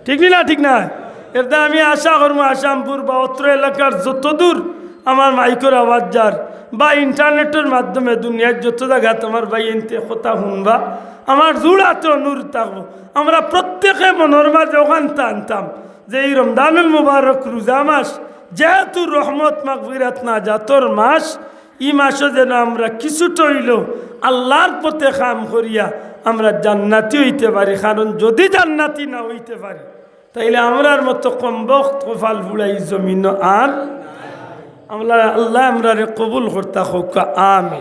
ঠিক নি না? ঠিক না? এরদায় আমি আশা করমু আসামপুর বা অত্র এলাকার যতদূর আমার মাইকর আওয়াজ যার বা ইন্টারনেটর মাধ্যমে দুনিয়ার যত জাগাত আমার ভাইয়াইন্তে কথা হুনবা, আমার জোড়াতে অনুরোধ থাকবো, আমরা প্রত্যেকে মনর মাঝে অখানতা আনতাম যে ই রমজানুল মুবারক রোজা মাস যেহেতু রহমত, মাগফিরাত, নাজাতর মাস, ই মাসো যেন আমরা কিছুটা অইলেও আল্লার পথে কাম করিয়া আমরা জান্নাতি অইতে পারি। কারণ যুদি জান্নাতি না অইতে পারি, তাইলে আমরার মতো কমবখত কপাল পুড়া ই জমিনো আর আমরা, আল্লায় আমরারে কবুল করতা কউক্কা, আমিন।